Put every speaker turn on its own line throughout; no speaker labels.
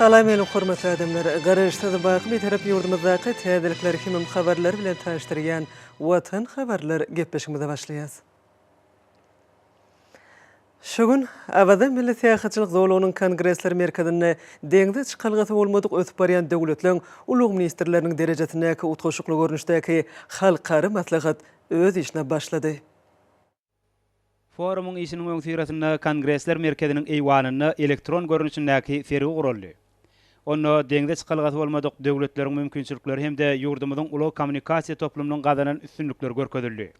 Salam meniň hormatly adamlar! Garaşsyz, baky Bitarap ýurdumyzdaky täzelikler hemem habarlar bilen tanyşdyrýan Watan habarlar gepleşigimize başlaýas. Şu gün Awaza milli syýahatçylyk zolagynyň Kongresler merkezinde deňze çykalgasy bolmadyk ösüp barýan döwletleň ulag ministrleriniň derejesindäki utgaşykly görnüşdäki halkara maslahat öz işine başlady.
Forumyň işiniň öňüsyrasynda Kongresler merkeziniň eýwanynda elektron görnüşindäki sergi guraldy. Onda deňze çykalgasy bolmadyk döwletleriň mümkinçilikleri hem-de ýurdumyzyň ulag-kommunikasiýa toplumynyň gazanan üstünlikleri görkezildi.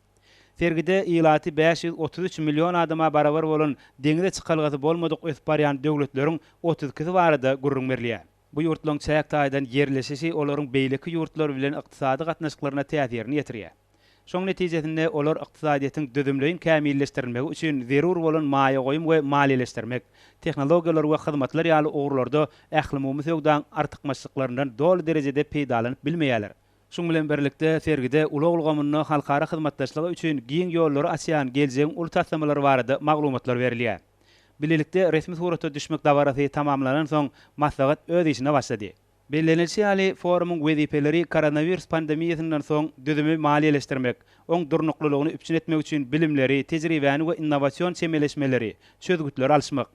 Sergide ilaty 533 million adama barabar bolan deňze çykalgasy bolmadyk ösüp barýan döwletleriň 32-si barada gürrüň berilýär. Bu ýurtlaryň çäk taýdan ýerleşişi olaryň beýleki ýurtlar bilen ykdysady gatnaşyklaryna täsirini ýetirýär. Şoň netijesinde olar ykdysadyýetiň düzümleýin kämilleşdirilmegi üçin zerur bolan maýa goýum we maliýeleşdirmek, tehnologiýalar we hyzmatlar ýaly ugurlarda ählumumy söwdaň artykmaçlyklaryndan doly derejede peýdalanyp bilmeýärler. Şunuň bilen birlikde, sergide ulag ulgamynda halkara hyzmatdaşlygy üçin giň ýollary açýan geljegiň uly taslamalary barada maglumatlar berilýär. Bilelikde resmi surata düşmek dabarasy tamamlanansoň, maslahat öz işine başlady. Bellenilişi ýaly, forumyň wezipeleri koronawirus pandemiýasyndan soň düzümi maliýeleşdirmek, oň durnuklylygyny üpjün etmek üçin bilimleri, tejribäni we innowasion çemeleşmeleri, çözgütleri alyşmak,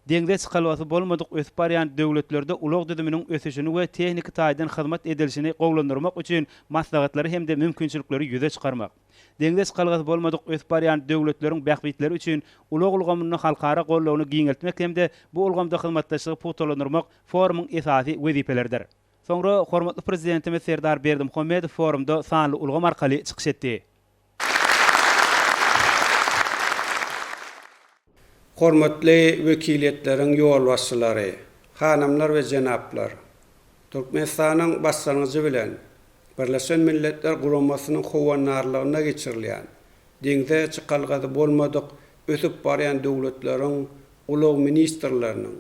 Deňze çykalgasy bolmadyk ösüp barýan döwletlerde ulag düzüminiň ösüşini we tehniki taýdan hyzmat edilişini gowulandyrmak üçin maslahatlary hem-de mümkinçilikleri ýüze çykarmak. Deňze çykalgasy bolmadyk ösüp barýan döwletleriň bähbitleri üçin ulag ulgamynda halkara goldawyny giňeltmek hem-de bu ulgamda hyzmatdaşlygy pugtalandyrmak forumyň esasy wezipeleridir. Soňra hormatly Prezidentimiz Serdar Berdimuhamedow forumda sanly ulgam arkaly çykyş etdi.
Hormatly wekiliýetleriň ýolbaşçylary, hanymlar we jenaplar! Türkmenistanyň başlangyjy bilen Birleşen Milletler Guramasynyň howandarlygynda geçirilýän deňze çykalgasy bolmadyk ösüp barýan döwletleriň ulag ministrleriniň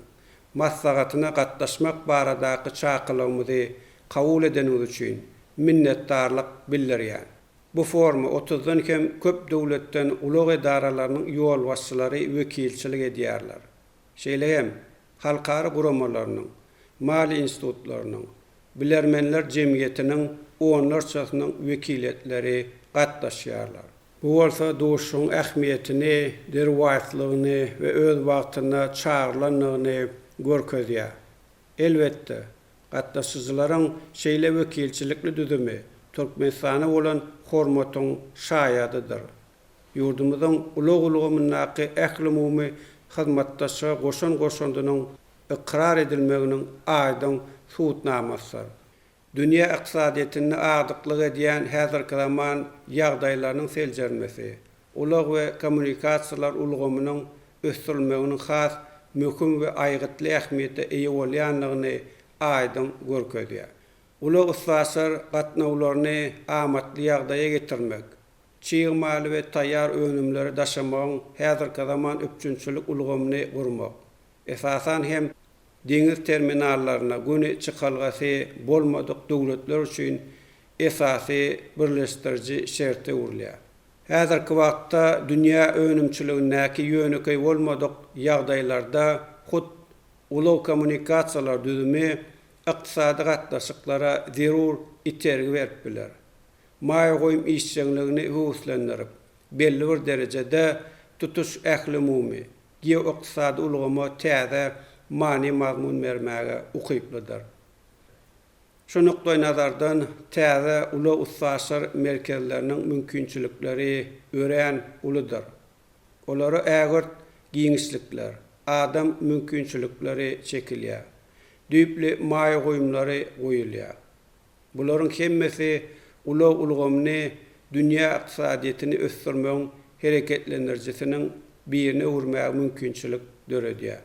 maslahatyna gatnaşmak baradaky çakylygymyzy kabul edeniňiz üçin minnetdarlyk bildirýän. Bu foruma otuzdan hem köp döwletden ulag edaralarynyň ýolbaşçylary wekilçilik edýärler. Şeýle hem halkara guramalarynyň, maliýe institutlarynyň, bilermenler jemgyýetiniň onlarçasynyň wekiliýetleri gatnaşýarlar. Bu bolsa duşuşygyň ähmiýetini, derwaýyslygyny we öz wagtynda çagyrylandygyny görkezýär. Elbetde, gatnaşyjylaryň şeýle wekilçilikli düzümi Türkmenistana bolan hormatyň şaýadydyr. Ýurdumyzyň ulag ulgamyndaky ählumumy hyzmatdaşlyga goşan goşandynyň ykrar edilmeginiň aýdyň subutnamasydyr. Dünýä ykdysadyýetinde agdyklyk edýän häzirki zaman ýagdaýlarynyň seljermesi, ulag we kommunikasiýalar ulgamynyň ösdürilmeginiň has möhüm we aýgytly ähmiýete eýe bolýandygyny aýdyň görkezýär. Ulag-üstaşyr gatnawlaryny amatly ýagdaýa getirmek, çig maly we taýýar önümleri daşamagyň häzirki zaman üpjünçilik ulgamyny gurmak, esasan hem, deňiz terminallaryna göni çykalgasy bolmadyk döwletler üçin esasy birleşdiriji şerte öwrülýär. Häzirki wagtda dünýä önümçiligindäki ýönekeý bolmadyk ýagdaýlarda hut ulag-kommunikasiýalar düzümi ykdysady gatnaşyklara zerur itergi berip biler. Maýa goýum işjeňligini höweslendirip, belli bir derejede tutuş ählumumy geoykdysady ulgama täze many-mazmun bermäge ukyplydyr. Şu nukdaýnazardan täze ulag-üstaşyr merkezleriniň mümkinçilikleri örän uludyr. Olara ägirt giňişlikler, adam mümkinçilikleri çekilýär, düýpli maýa goýumlary goýulýar. Bularyň hemmesi ulag ulgamyny dünýä ykdysadyýetini ösdürmegiň hereketlendirijisiniň birine öwürmäge mümkinçilik döredýär.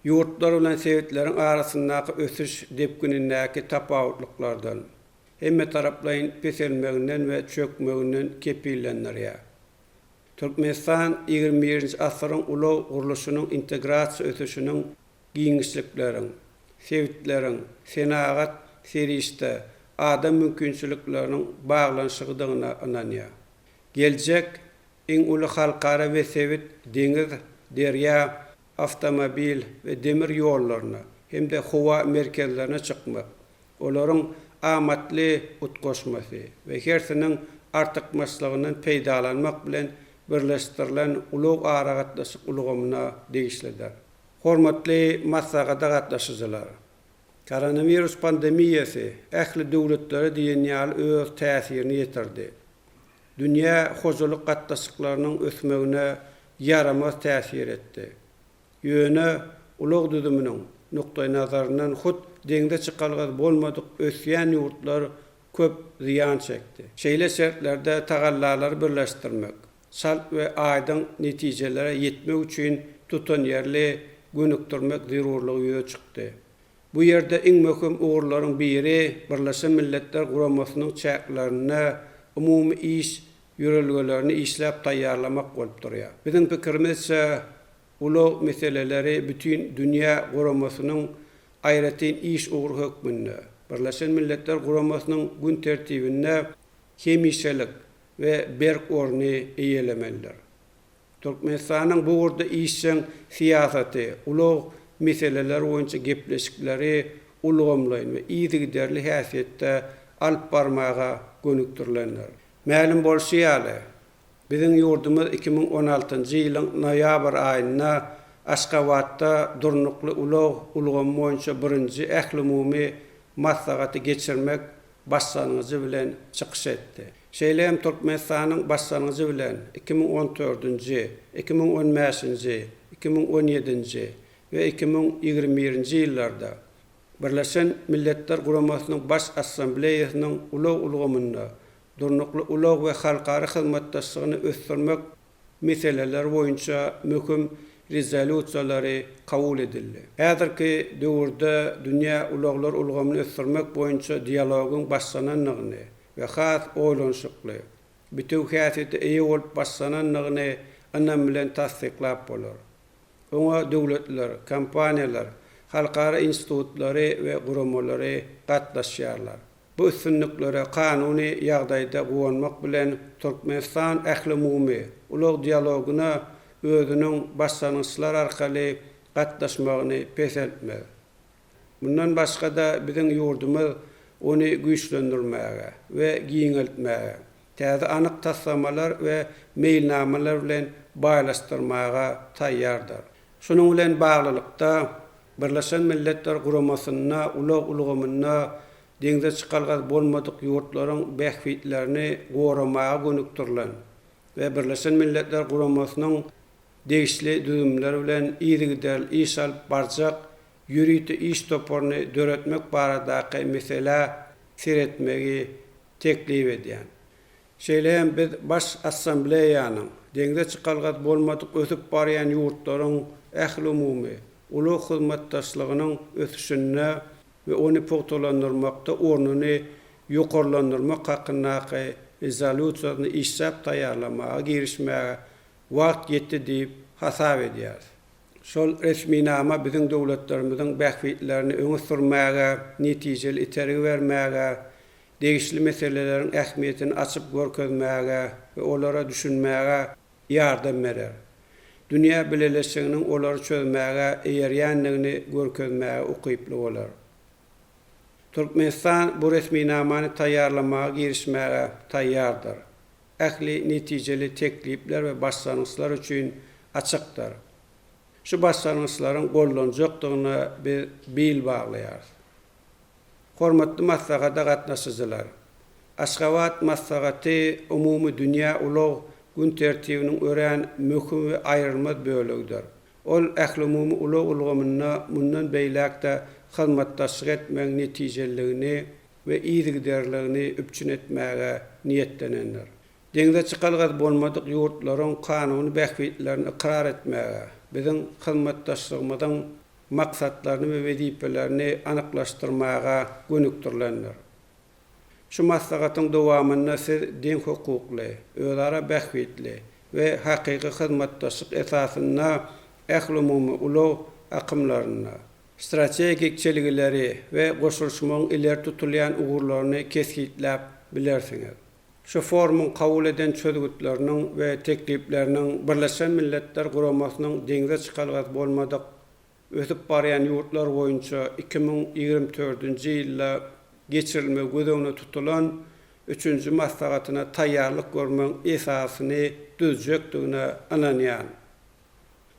Ýurtlar bilen sebitleriň arasyndaky ösüş depginindäki tapawutlyklardan, hemmetaraplaýyn peselmeginden we çökmeginden kepillendirýär. Türkmenistan ýigrimi birinji asyryň ulag gurluşynyň integrasiýa ösüşiniň giňişlikleriň, sebitleriň, senagat, serişde, adam mümkinçilikleriniň baglanyşygydygyna ynanýar. Geljek iň uly halkara we sebit deňiz, derýa, awtomobil we demir ýollaryna. hem-de howa merkezlerine çykmak, olaryň amatly utgaşmasy we hersiniň artykmaçlygyndan peýdalanmak bilen birleşdirilen ulag-aragatnaşyk ulgamyna degişlidir. Hormatly maslahata gatnaşyjylar! Koronawirus pandemiýasy ähli döwletlere diýen ýaly öz täsirini ýetirdi. Dünýä hojalyk gatnaşyklarynyň ösmegine ýaramaz täsir etdi. Ýöne ulag düzüminiň nukdaýnazaryndan hut deňze çykalgasy bolmadyk ösýän ýurtlar köp zyýan çekdi. Şeýle şertlerde tagallalary birleşdirmek, çalt we aýdyň netijelere ýetmek üçin tutanýerli gönükdirmek zerurlygy ýüze çykdy. Bu ýerde iň möhüm ugurlaryň biri Birleşen Milletler Guramasynyň çäklerinde umumy iş ýörelgelerini işläp taýýarlamak bolup durýar. Biziň pikirimizçe, ulag meseleleri bütin dünýä guramasynyň aýratyn iş ugry hökmünde Birleşen Milletler Guramasynyň gün tertibinde hemişelik we berk orny eýelemelidir. Türkmenistanyň bu ugurda işjeň syýasaty, ulag meseleleri boýunça gepleşikleri ulgamlaýyn we yzygiderli häsiýetde alyp barmaga gönükdirilendir. Mälim bolşy ýaly, biziň ýurdumyz 2016-njy ýylyň noýabr aýynda Aşgabatda durnukly ulag ulgamy boýunça birinji ählumumy maslahaty geçirmek başlangyjy bilen çykyş etdi. Şeýle hem Türkmenistanyň başlangyjy bilen 2014-nji, 2015-nji, 2017-nji we 2021-nji ýyllarda Birleşen Milletler Guramasynyň Baş Assambleýasynyň ulag ulgamynda durnukly ulag we halkara hyzmatdaşlygyny ösdürmek meseleleri boýunça möhüm rezolýusiýalary kabul edildi. Häzirki döwürde dünýä ulaglar ulgamyny ösdürmek boýunça dialogyň başlanandygyny we has oýlanyşykly, bitewi häsiýete eýe bolup başlanandygyny ynam bilen tassyklap bolar. Oňa döwletler, kompaniýalar, halkara institutlary we guramalary gatnaşýarlar. Bu üstünliklere kanuny ýagdaýda guwanmak bilen, Türkmenistan ählumumy ulag dialogyna özüniň başlangyçlary arkaly gatnaşmagyny peseltmez. Mundan başga-da, biziň ýurdumyz ony güýçlendirmäge we giňeltmäge, täze anyk taslamalar we meýilnamalar bilen baýlaşdyrmaga taýýardyr. Şunuň bilen baglylykda, Birleşen Milletler Guramasynda ulag ulgamynda deňze çykalgasy bolmadyk ýurtlaryň bähbitlerini goramaga gönükdirilen we Birleşen Milletler Guramasynyň degişli düzümleri bilen yzygiderli iş alyp barjak ýörite iş toparyny döretmek baradaky meselä seretmegi teklip edýän. Şeýle hem biz Baş Assambleýanyň deňze çykalgasy bolmadyk ösüp barýan ýurtlaryň ählumumy ulag hyzmatdaşlygynyň ösüşinde we ony pugtalandyrmakda ornuny ýokarlandyrmak hakyndaky Rezolýusiýasyny işläp taýýarlamaga girişmäge wagt ýetdi diýip hasap edýäris. Şol resminama biziň döwletlerimiziň bähbitlerini öňe sürmäge, netijeli itergi bermäge, degişli meseleleriň ähmiýetini açyp görkezmäge we olara düşünmäge ýardam berer. Dünýä bileleşiginiň olary çözmäge eýerýändigini görkezmäge ukyply bolar. Türkmenistan bu resminamany taýýarlamaga girişmäge taýýardyr. Ähli netijeli teklipler we başlangyçlar üçin açykdyr. Şu başlangyçlaryň goldanjakdygyna biz bil baglaýarys. Hormatly maslahata gatnaşyjylar! Aşgabat maslahaty umumy dünýä ulag gün tertibiniň örän möhüm we aýrylmaz bölegidir. Ol ählumumy ulag ulgamynda mundan beýläk-de hyzmatdaşlyk etmegiň netijeliligini we yzygiderligini üpjün etmäge niýetlenendir. Deňze çykalgasy bolmadyk ýurtlaryň kanuny bähbitlerini ykrar etmäge, biziň hyzmatdaşlygymyzyň maksatlaryny we wezipelerini anyklaşdyrmaga gönükdirilendir. Şu maslahatyň dowamynda siz deňhukukly, özara bähbitli we hakyky hyzmatdaşlyk esasynda ählumumy ulag akymlarynda strategik çelgileri we goşulyşmagyň ileri tutulýan ugurlaryny kesgitläp bilersiňiz. Şu forumyň kabul eden çözgütleriniň we teklipleriniň Birleşen Milletler Guramasynyň deňze çykalgasy bolmadyk. Ösüp barýan ýurtlar boýunça 2024-nji ýylda geçirilmegi göz öňünde tutulan üçünji maslahatyna taýýarlyk görmegiň esasyny düzjekdigine ynanýan.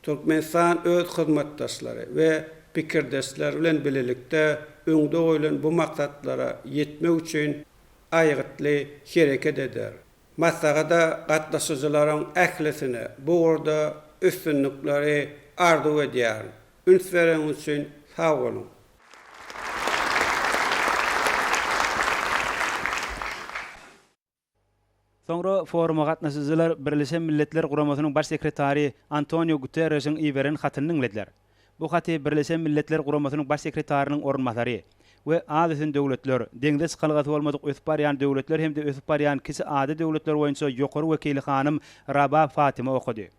Türkmenistan öz hyzmatdaşlary we pikirdeşleri bilen bilelikde öňde goýlan bu maksatlara ýetmek üçin aýgytly hereket eder. Maslahata gatnaşyjylaryň ählisine bu ugurda üstünlikleri arzuw edýärin. Üns bereniňiz üçin sag boluň!
Soňra foruma gatnaşyjylar Birleşen Milletler Guramasynyň Baş sekretary Antoniu Guterreşiň iberen hatyny diňlediler. Bu haty Birleşen Milletler Guramasynyň Baş sekretarynyň orunbasary we az ösen döwletler, deňze çykalgasy bolmadyk ösüp barýan döwletler hem-de ösüp barýan kiçi ada döwletler boýunça ýokary wekili hanym Rabab Fatima okady.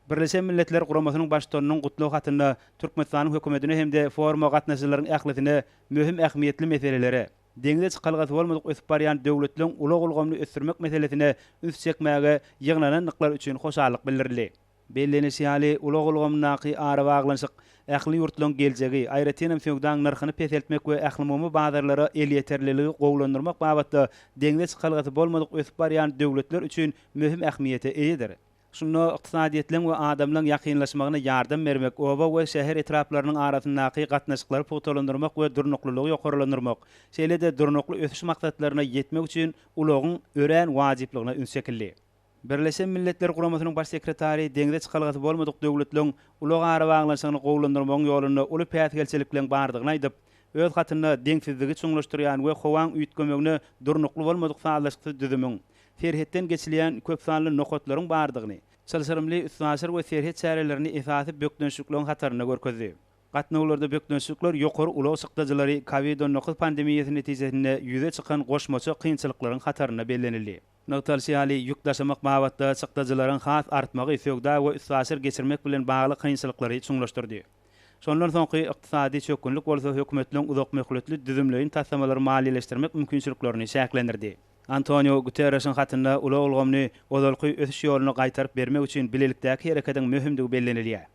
Birleşen Milletler Guramasynyň Baştutanynyň gutlag hatynda Türkmenistanyň Hökümetine hem-de foruma gatnaşyjylaryň ählisine möhüm ähmiýetli meselelere, deňze çykalgasy bolmadyk ösüp barýan döwletleň ulag ulgamyny ösdürmek meselesine üns çekmäge ýygnanandyklary üçin hoşallyk bildirildi. Bellenişi ýaly, ulag ulgamyndaky arabaglanyşyk ähli ýurtlaryň geljegi, aýratynam söwdaň nyrhyny peseltmek we ählumumy bazarlara elýeterliligi gowulandyrmak babatda deňze çykalgasy bolmadyk ösüp barýan döwletler üçin möhüm ähmiýete eýedir. Şunda ykdysadyýetleň we adamlaň ýakynlaşmagyna ýardam bermek, oba we şäher etraplarynyň arasyndaky gatnaşyklary pugtalandyrmak we durnuklylygy ýokarlandyrmak, şeýle-de Durnukly ösüş maksatlaryna ýetmek üçin ulagyň örän wajyplygyna üns çekildi. Birleşen Milletler Guramasynyň Baş sekretary deňze çykalgasy bolmadyk döwletleň ulag arabaglanyşygyny gowulandyrmagyň ýolunda uly päsgelçilikleň bardygyny aýdyp, öz hatynda deňsizligi çuňlaşdyrýan we howaň üýtgemegine durnukly bolmadyk sazlaşyksyz düzümiň, serhetden geçilýän köpsanly nokatlaryň bardygyny, çylşyrymly üstaşyr we serhet çärelerini esasy bökdençlikleriň hatarynda görkezdi. Gatnawlarda bökdençlikler ýokary ulag çykdajylary Covid 19 pandemiýasy netijesinde ýüze çykan goşmaça kynçylyklaryň hatarynda bellenildi. Nygtalyşy ýaly, ýük daşamak babatda çykdajylaryň has artmagy söwda we üstaşyr geçirmek bilen bagly kynçylyklary çuňlaşdyrdy. Şondan soňky ykdysady çökgünlik bolsa hökümetleň uzakmöhletli düzümleýin taslamalary maliýeleşdirmek mümkinçiliklerini çäklendirdi. Antoniu Guterreşiň hatynda ulag ulgamyny ozalky ösüş ýoluna gaýtaryp bermek üçin bilelikdäki hereketiň möhümdigi bellenilýär.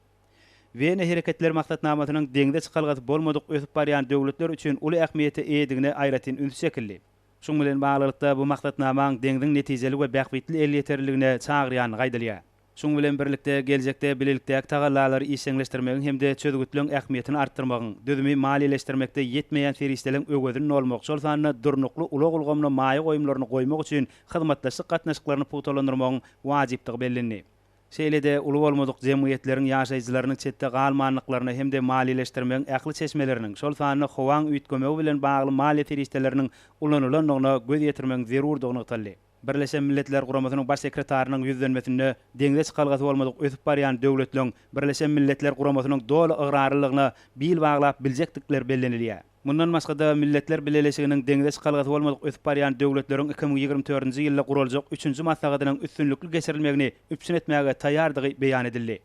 Wena hereketleri maksatnamasynyň deňze çykalgasy bolmadyk ösüp barýan döwletler üçin uly ähmiýete eýedigine aýratyn üns çekildi. Şunuň bilen baglylykda, bu maksatnamaň deňziň netijeli we bähbitli elýeterliligine çagyrýandygy aýdylýar. Şunuň bilen birlikde, geljekde bilelikdäki tagallalary işjeňleşdirmegiň hem-de çözgütleň ähmiýetini artdyrmagyň, düzümi maliýeleşdirmekde ýetmeýän serişdeleň öwezini dolmak, şol sanda durnukly ulag ulgamyna maýa goýumlaryny goýmak üçin hyzmatdaşlyk gatnaşyklaryny pugtalandyrmagyň wajypdygy bellendi. Şeýle-de, uly bolmadyk jemgyýetleriň ýaşaýjylarynyň çetde galmandyklaryna hem-de maliýeleşdirmegiň ähli çeşmeleriniň, şol sanda howaň üýtgemegi bilen bagly maliýe serişdeleriniň ulanylandygyna göz ýetirmegiň zerurdygy nygtaldy. Birleşen Milletler Guramasynyň Baş sekretarynyň ýüzlenmesinde deňze çykalgasy bolmadyk ösüp barýan döwletleň Birleşen Milletler Guramasynyň doly ygrarlylygyna bil baglap biljekdikleri bellenilýär. Mundan başga-da, Milletler Bileleşiginiň deňze çykalgasy bolmadyk ösüp barýan döwletleriň 2024-nji ýylda guraljak üçünji maslahatynyň üstünlikli geçirilmegini üpjün etmäge taýýardygy beýan edildi.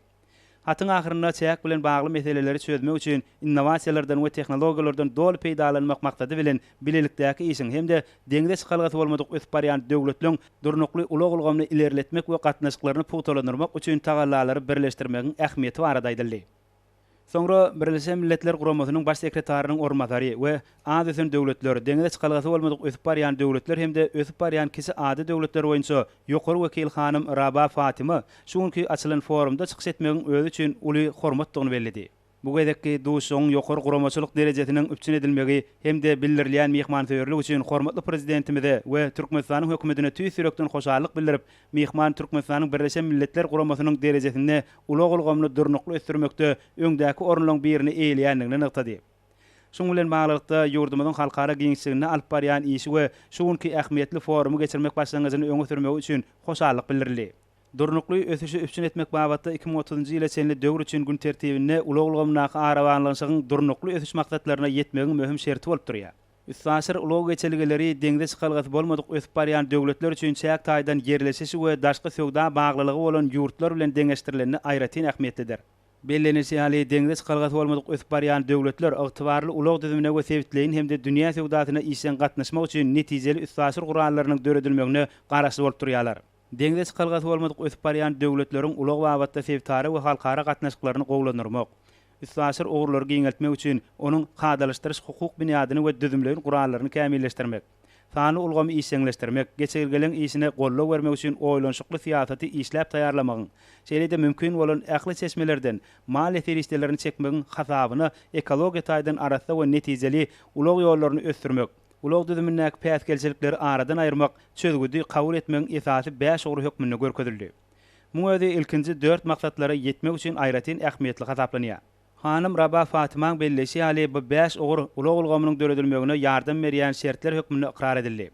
Hatyň ahyrynda çäk bilen bagly meseleleri çözmek üçin innowasiýalardan we tehnologiýalardan doly peýdalanmak maksady bilen bilelikdäki işiň hem-de deňze çykalgasy bolmadyk ösüp barýan döwletleň durnukly ulag ulgamyny ilerletmek we gatnaşyklaryny pugtalandyrmak üçin tagallalary birleşdirmegiň ähmiýeti barada aýdyldy. Soňra Birleşen Milletler Guramasynyň Baş sekretarynyň orunbasary we Az ösen döwletler, deňze çykalgasy bolmadyk ösüp barýan döwletler hem-de ösüp barýan kiçi ada döwletler boýunça ýokary wekil hanym Raba Fatima şu günki açylan forumda çykyş etmegiň özi üçin uly hormatdygyny belledi. Bu gezekki duşuşygyň ýokary guramaçylyk derejesiniň üpjün edilmegi hem-de bildirilýän myhmansöýerlik üçin hormatly Prezidentimize we Türkmenistanyň Hökümetine tüýs ýürekden hoşallyk bildirip, myhman Türkmenistanyň Birleşen Milletler Guramasynyň derejesinde ulag ulgamyny durnukly ösdürmekde öňdäki orunlaryň birini eýeleýändigini nygtady. Şunuň bilen baglylykda, ýurdumyzyň halkara giňişliginde alyp barýan işi we şu günki ähmiýetli forumy geçirmek başlangyjyny öňe sürmegi üçin hoşallyk bildirildi. Durnukly ösüşi üpjün etmek babatda 2030-njy ýyla çenli döwür üçin gün tertibinde ulag ulgamyndaky arabaglanyşygyň durnukly ösüş maksatlaryna ýetmegiň möhüm şerti bolup durýar. Üstaşyr ulag geçelgeleri deňze çykalgasy bolmadyk ösüp barýan döwletler üçin çäk taýdan ýerleşişi we daşky söwda baglylygy bolan ýurtlar bilen deňeşdirilende aýratyn ähmiýetlidir. Bellenilişi ýaly, deňze çykalgasy bolmadyk ösüp barýan döwletler ygtybarly ulag düzümine we sebitleýin hem-de dünýä söwdasyna işjeň gatnaşmak üçin netijeli üstaşyr gurallarynyň döredilmegine garaşly bolup durýarlar. Deňze çykalgasy bolmadyk ösüp barýan döwletleriň ulag babatda sebitara we halkara gatnaşyklaryny gowulandyrmak. Üstaşyr ugurlary giňeltmek üçin onuň kadalaşdyryş-hukuk binýadyny we düzümleýin gurallaryny kämilleşdirmek, sanly ulgamy işjeňleşdirmek, geçelgeleň işine goldaw bermek üçin oýlanyşykly syýasaty işläp taýýarlamagyň, şeýle-de mümkin bolan ähli çeşmelerden maliýe serişdelerini çekmegiň hasabyna ekologiýa taýdan arassa we netijeli ulag ýollaryny ösdürmek, ulag düzümindäki päsgelçilikleri aradan aýyrmak çözgüdi kabul etmegiň esasy bäş ugry hökmünde görkezildi. Muň özi ilkinji dört maksatlara ýetmek üçin aýratyn ähmiýetli hasaplanýar. Hanym Raba Fatymaň belleýşi ýaly, bu bäş ugur ulag ulgamynyň döredilmegine ýardam berýän şertler hökmünde ykrar edildi.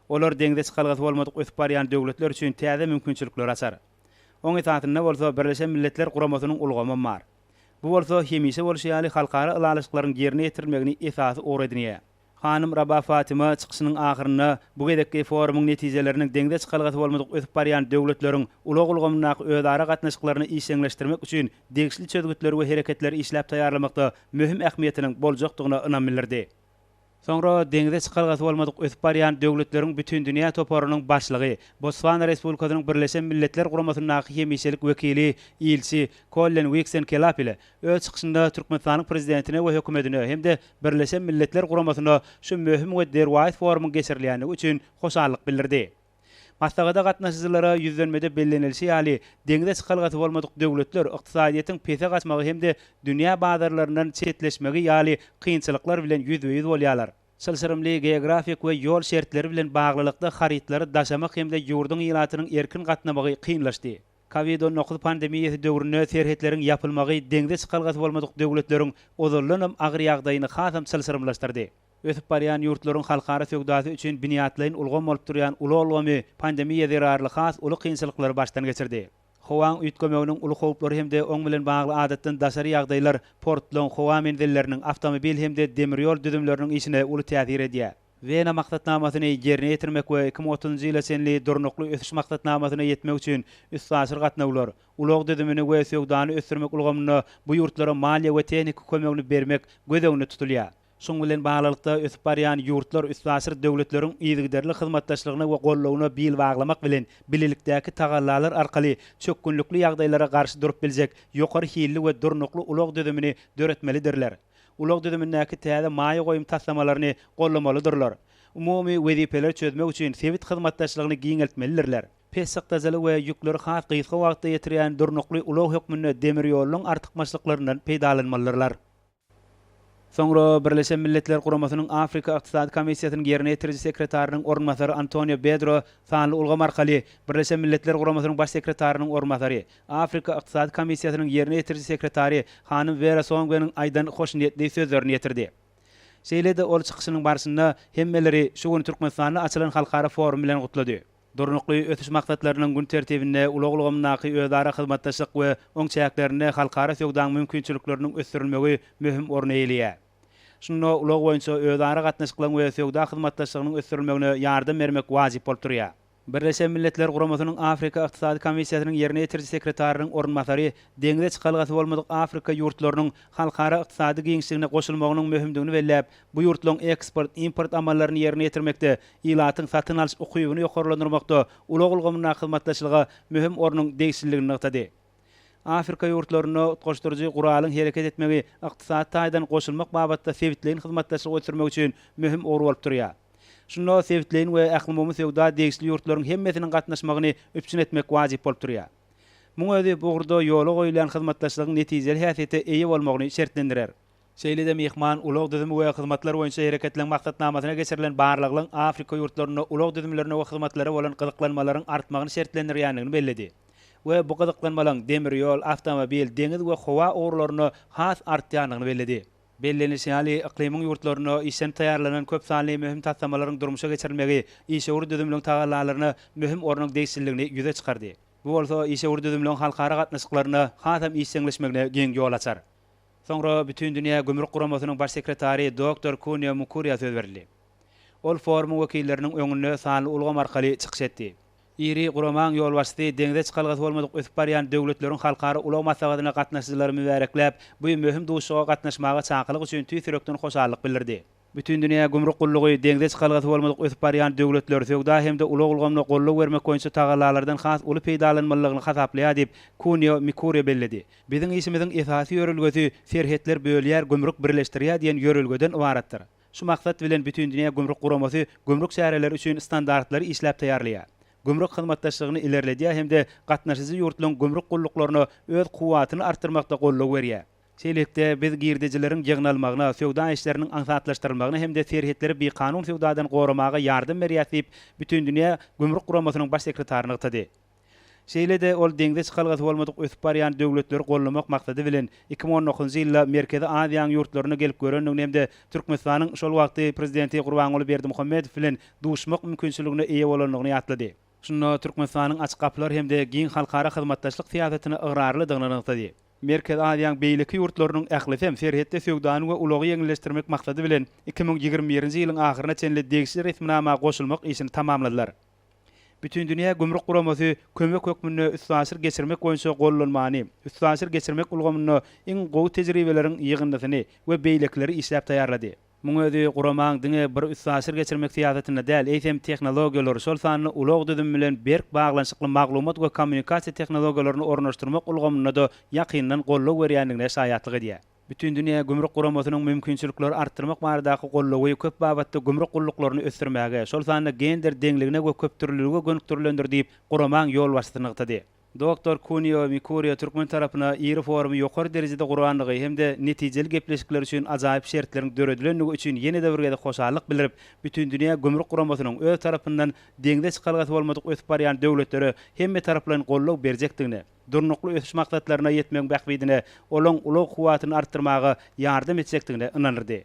Olar deňze çykalgasy bolmadyk ösüp barýan döwletler üçin täze mümkinçilikleri açar. Oň esasynda bolsa Birleşen Milletler Guramasynyň ulgamam bar. Bu bolsa hemişe bolşy ýaly halkara ylalaşyklaryň ýerine ýetirilmegini esasy ugur edinýär. Hanym Raba Fatima çykyşynyň ahyrynda bu gezekki forumyň netijeleriniň deňze çykalgasy bolmadyk ösüp barýan döwletleriň ulag ulgamyndaky özara gatnaşyklaryny işjeňleşdirmek üçin degişli çözgütleri we hereketleri işläp taýýarlamakda möhüm ähmiýetiniň boljakdygyna ynam bildirdi. Soňra deňze çykalgasy bolmadyk ösüp barýan döwletleriň bütindünýä toparynyň başlygy, Botswana Respublikasynyň Birleşen Milletler Guramasyndaky hemişelik wekili, ilçi Kollen Wiksen Kelapile öz çykyşynda Türkmenistanyň Prezidentine we Hökümetine hem-de Birleşen Milletler Guramasyna şu möhüm we derwaýys forumyň geçirilýändigi üçin hoşallyk bildirdi. Maslahata gatnaşyjylara ýüzlenmede bellenilişi ýaly, deňze çykalgasy bolmadyk döwletler ykdysadyýetiň pese gaçmagy hem-de dünýä bazarlaryndan çetleşmegi ýaly kynçylyklar bilen ýüzbe-ýüz bolýarlar. Çylşyrymly geografik we ýol şertleri bilen baglylykda harytlary daşamak hem-de ýurduň ilatynyň erkin gatnamagy kynlaşdy. Covid 19 pandemiýasy döwründe serhetleriň ýapylmagy deňze çykalgasy bolmadyk döwletleriň ozaldanam agyr ýagdaýyny hasam çylşyrymlaşdyrdy. Ösüp barýan ýurtlaryň halkara söwdasy üçin binýatlaýyn ulgam bolup durýan ulag ulgamy pandemiýa zerarly has uly kynçylyklary başdan geçirdi. Howaň üýtgemeginiň uly howplary hem-de oň bilen bagly adatdan daşary ýagdaýlar portlaryň, howa menzilleriniň, awtomobil hem-de demir ýol düzümleriniň işine uly täsir edýär. Wena maksatnamasyny ýerine ýetirmek we 2030-njy ýyla çenli Durnukly ösüş maksatnamasyna ýetmek üçin üstaşyr gatnawlar, ulag düzümini we söwdany ösdürmek ulgamynda bu ýurtlara maliýe we tehniki kömegini bermek göz öňünde tutulýar. Şunuň bilen baglylykda, ösüp barýan ýurtlar üstaşyr döwletleriň yzygiderli hyzmatdaşlygyna we goldawyna bil baglamak bilen, bilelikdäki tagallalar arkaly çökgünlikli ýagdaýlara garşy durup biljek ýokary hilli we durnukly ulag düzümini döretmelidirler. Ulag düzümindäki täze maýa goýum taslamalaryny goldamalydyrlar. Umumy wezipeleri çözmek üçin sebit hyzmatdaşlygyny giňeltmelidirler. Pes çykdajyly we ýükleri has gysga wagtda ýetirýän durnukly ulag hökmünde demir ýolunyň artykmaçlyklaryndan peýdalanmalydyrlar. Soňra Birleşen Milletler Guramasynyň Afrika ykdysady komissiýasynyň ýerine ýetiriji sekretarynyň orunbasary Antonio Bedro sanly ulgam arkaly Birleşen Milletler Guramasynyň Baş sekretarynyň orunbasary, Afrika ykdysady komissiýasynyň ýerine ýetiriji sekretary hanym Wera Songweniň aýdan hoşniýetli sözlerini ýetirdi. Şeýle-de ol çykyşynyň barşynda hemmeleri şu gün Türkmenistanda açylan halkara forum bilen gutlady. Durnukly ösüş maksatlarynyň gün tertibinde ulag ulgamyndaky özara hyzmatdaşlyk we oň çäklerinde halkara söwdaň mümkinçilikleriniň ösdürilmegi möhüm orun eýeleýär. Şunda ulag boýunça özara gatnaşyklaryň we söwda hyzmatdaşlygynyň ösdürilmegine ýardam bermek wajyp bolup durýar. Birleşen Milletler Guramasynyň Afrika ykdysady komissiýasynyň ýerine ýetiriji sekretarynyň orunbasary deňze çykalgasy bolmadyk Afrika ýurtlarynyň halkara ykdysady giňişligine goşulmagynyň möhümdigini belläp, bu ýurtlaryň eksport, import amallaryny ýerine ýetirmekde, ilatyň satyn alyş ukybyny ýokarlandyrmakda ulag ulgamyndaky hyzmatdaşlyga möhüm ornuň degişliligini nygtady. Afrika ýurtlarynda utgaşdyryjy guralyň hereket etmegi ykdysady taýdan goşulmak babatda sebitleýin hyzmatdaşlygy ösdürmek üçin möhüm ugur bolup durýar. Şunda sebitleýin we ählumumy söwda degişli ýurtlaryň hemmesiniň gatnaşmagyny üpjün etmek wajyp bolup durýar. Muň özi bu ugurda ýola goýulýan hyzmatdaşlygyň netijeli häsiýete eýe bolmagyny şertlendirer. Şeýle-de myhman ulag düzümi we hyzmatlar boýunça hereketleň maksatnamasyna geçirilen barlaglaryň Afrika ýurtlarynda ulag düzümlerine we hyzmatlara bolan gyzyklanmalaryň artmagyny şertlendirýändigini belledi we bu gyzyklanmalaryň demir ýol, awtomobil, deňiz we howa ugurlarynda has artýandygyny belledi. Bellenilişi ýaly, yklymyň ýurtlarynda işlenip taýýarlanan köp sanly möhüm taslamalaryň durmuşa geçirilmegi işewür düzümliň tagallalaryna möhüm ornuň degişliligini ýüze çykardy. Bu bolsa işewür düzümliň halkara gatnaşyklarynda hasam işjeňleşmegine giň ýol açar. Soňra Bütindünýä gümrük guramasynyň baş sekretary doktor Kunio Mukuriýa söz berildi. Ol forumyň wekilleriniň öňünde sanly ulgam arkaly çykyş etdi. Iri guramaň ýolbaşçysy deňze çykalgasy bolmadyk ösüp barýan döwletleriň halkara ulag maslahatyna gatnaşyjylary mübärekläp, bu möhüm duşuşyga gatnaşmaga çakylyk üçin tüýs ýürekden hoşallyk bildirdi. Bütindünýä gümrük gullugy deňze çykalgasy bolmadyk ösüp barýan döwletler söwda hem-de ulag ulgamyna goldaw bermek boýunça tagallalardan has uly peýdalanmalydygyny hasaplaýar diýip, Kunio Mikurio belledi. Biziň işimiziň esasy ýörelgesi serhetler bölýär, gümrük birleşdirýär diýen ýörelgeden ybaratdyr. Şu maksat bilen Bütindünýä gümrük guramasy gümrük çäreleri üçin standartlary işläp taýýarlaýar, gümrük hyzmatdaşlygyny ilerledýär hem-de gatnaşyjy ýurtlaryň gümrük gulluklaryna öz kuwwatyny artdyrmakda goldaw berýär. Şeýlelikde, biz girdejileriň ýygnalmagyna, söwda işleriniň aňsatlaşdyrylmagyna hem-de serhetleri bikanun söwdadan goramaga ýardam berýäris diýip, Bütindünýä gümrük guramasynyň baş sekretary nygtady. Şeýle-de, ol deňze çykalgasy bolmadyk ösüp barýan döwletleri goldamak maksady bilen, 2019-njy ýylda Merkezi Aziýanyň ýurtlaryna gelip görendigini hem-de Türkmenistanyň şol wagtky Prezidenti Gurbanguly Berdimuhamedow bilen duşmak mümkinçiligine eýe bolandygyny ýatlady. Şunda Türkmenistanyň açyk gapylar hem-de giň halkara hyzmatdaşlyk syýasatyna ygrarlydygyny nygtady. Merkezi Aziýanyň beýleki ýurtlarynyň ählisem serhetde söwdany we ulagy ýeňilleşdirmek maksady bilen, 2021-nji ýylyň ahyryna çenli degişli resminama goşulmak işini tamamladylar. Bütindünýä gümrük guramasy kömek hökmünde üstaşyr geçirmek boýunça gollanmany, üstaşyr geçirmek ulgamynda iň gowy tejribeleriň ýygyndysyny we beýlekileri işläp taýýarlady. Muň özi guramaň diňe bir üstaşyr geçirmek syýasatynda däl, eýsem tehnologiýalary, şol sanda ulag düzümi bilen berk baglanyşykly maglumat we kommunikasiýa tehnologiýalaryny ornaşdyrmak ulgamynda-da ýakyndan goldaw berýändigine şaýatlyk edýär. Bütindünýä gümrük guramasynyň mümkinçilikleri artdyrmak baradaky goldawy köp babatda gümrük gulluklaryny ösdürmäge, şol sanda gender deňligine we köpdürlülige gönükdirilendir diýip, guramaň ýolbaşçysy nygtady. Doktor Kunio Mikuria türkmen tarapyna iri forumy ýokary derejede gurandygy hem-de netijeli gepleşikler üçin ajaýyp şertleriň döredilendigi üçin ýene-de bir gezek hoşallyk bildirip, Bütindünýä gümrük guramasynyň öz tarapyndan deňze çykalgasy bolmadyk ösüp barýan döwletlere hemmetaraplaýyn goldaw berjekdigine, Durnukly ösüş maksatlaryna ýetmegiň bähbidine olaň ulag kuwwatyny artdyrmaga ýardam etjekdigine ynandyrdy.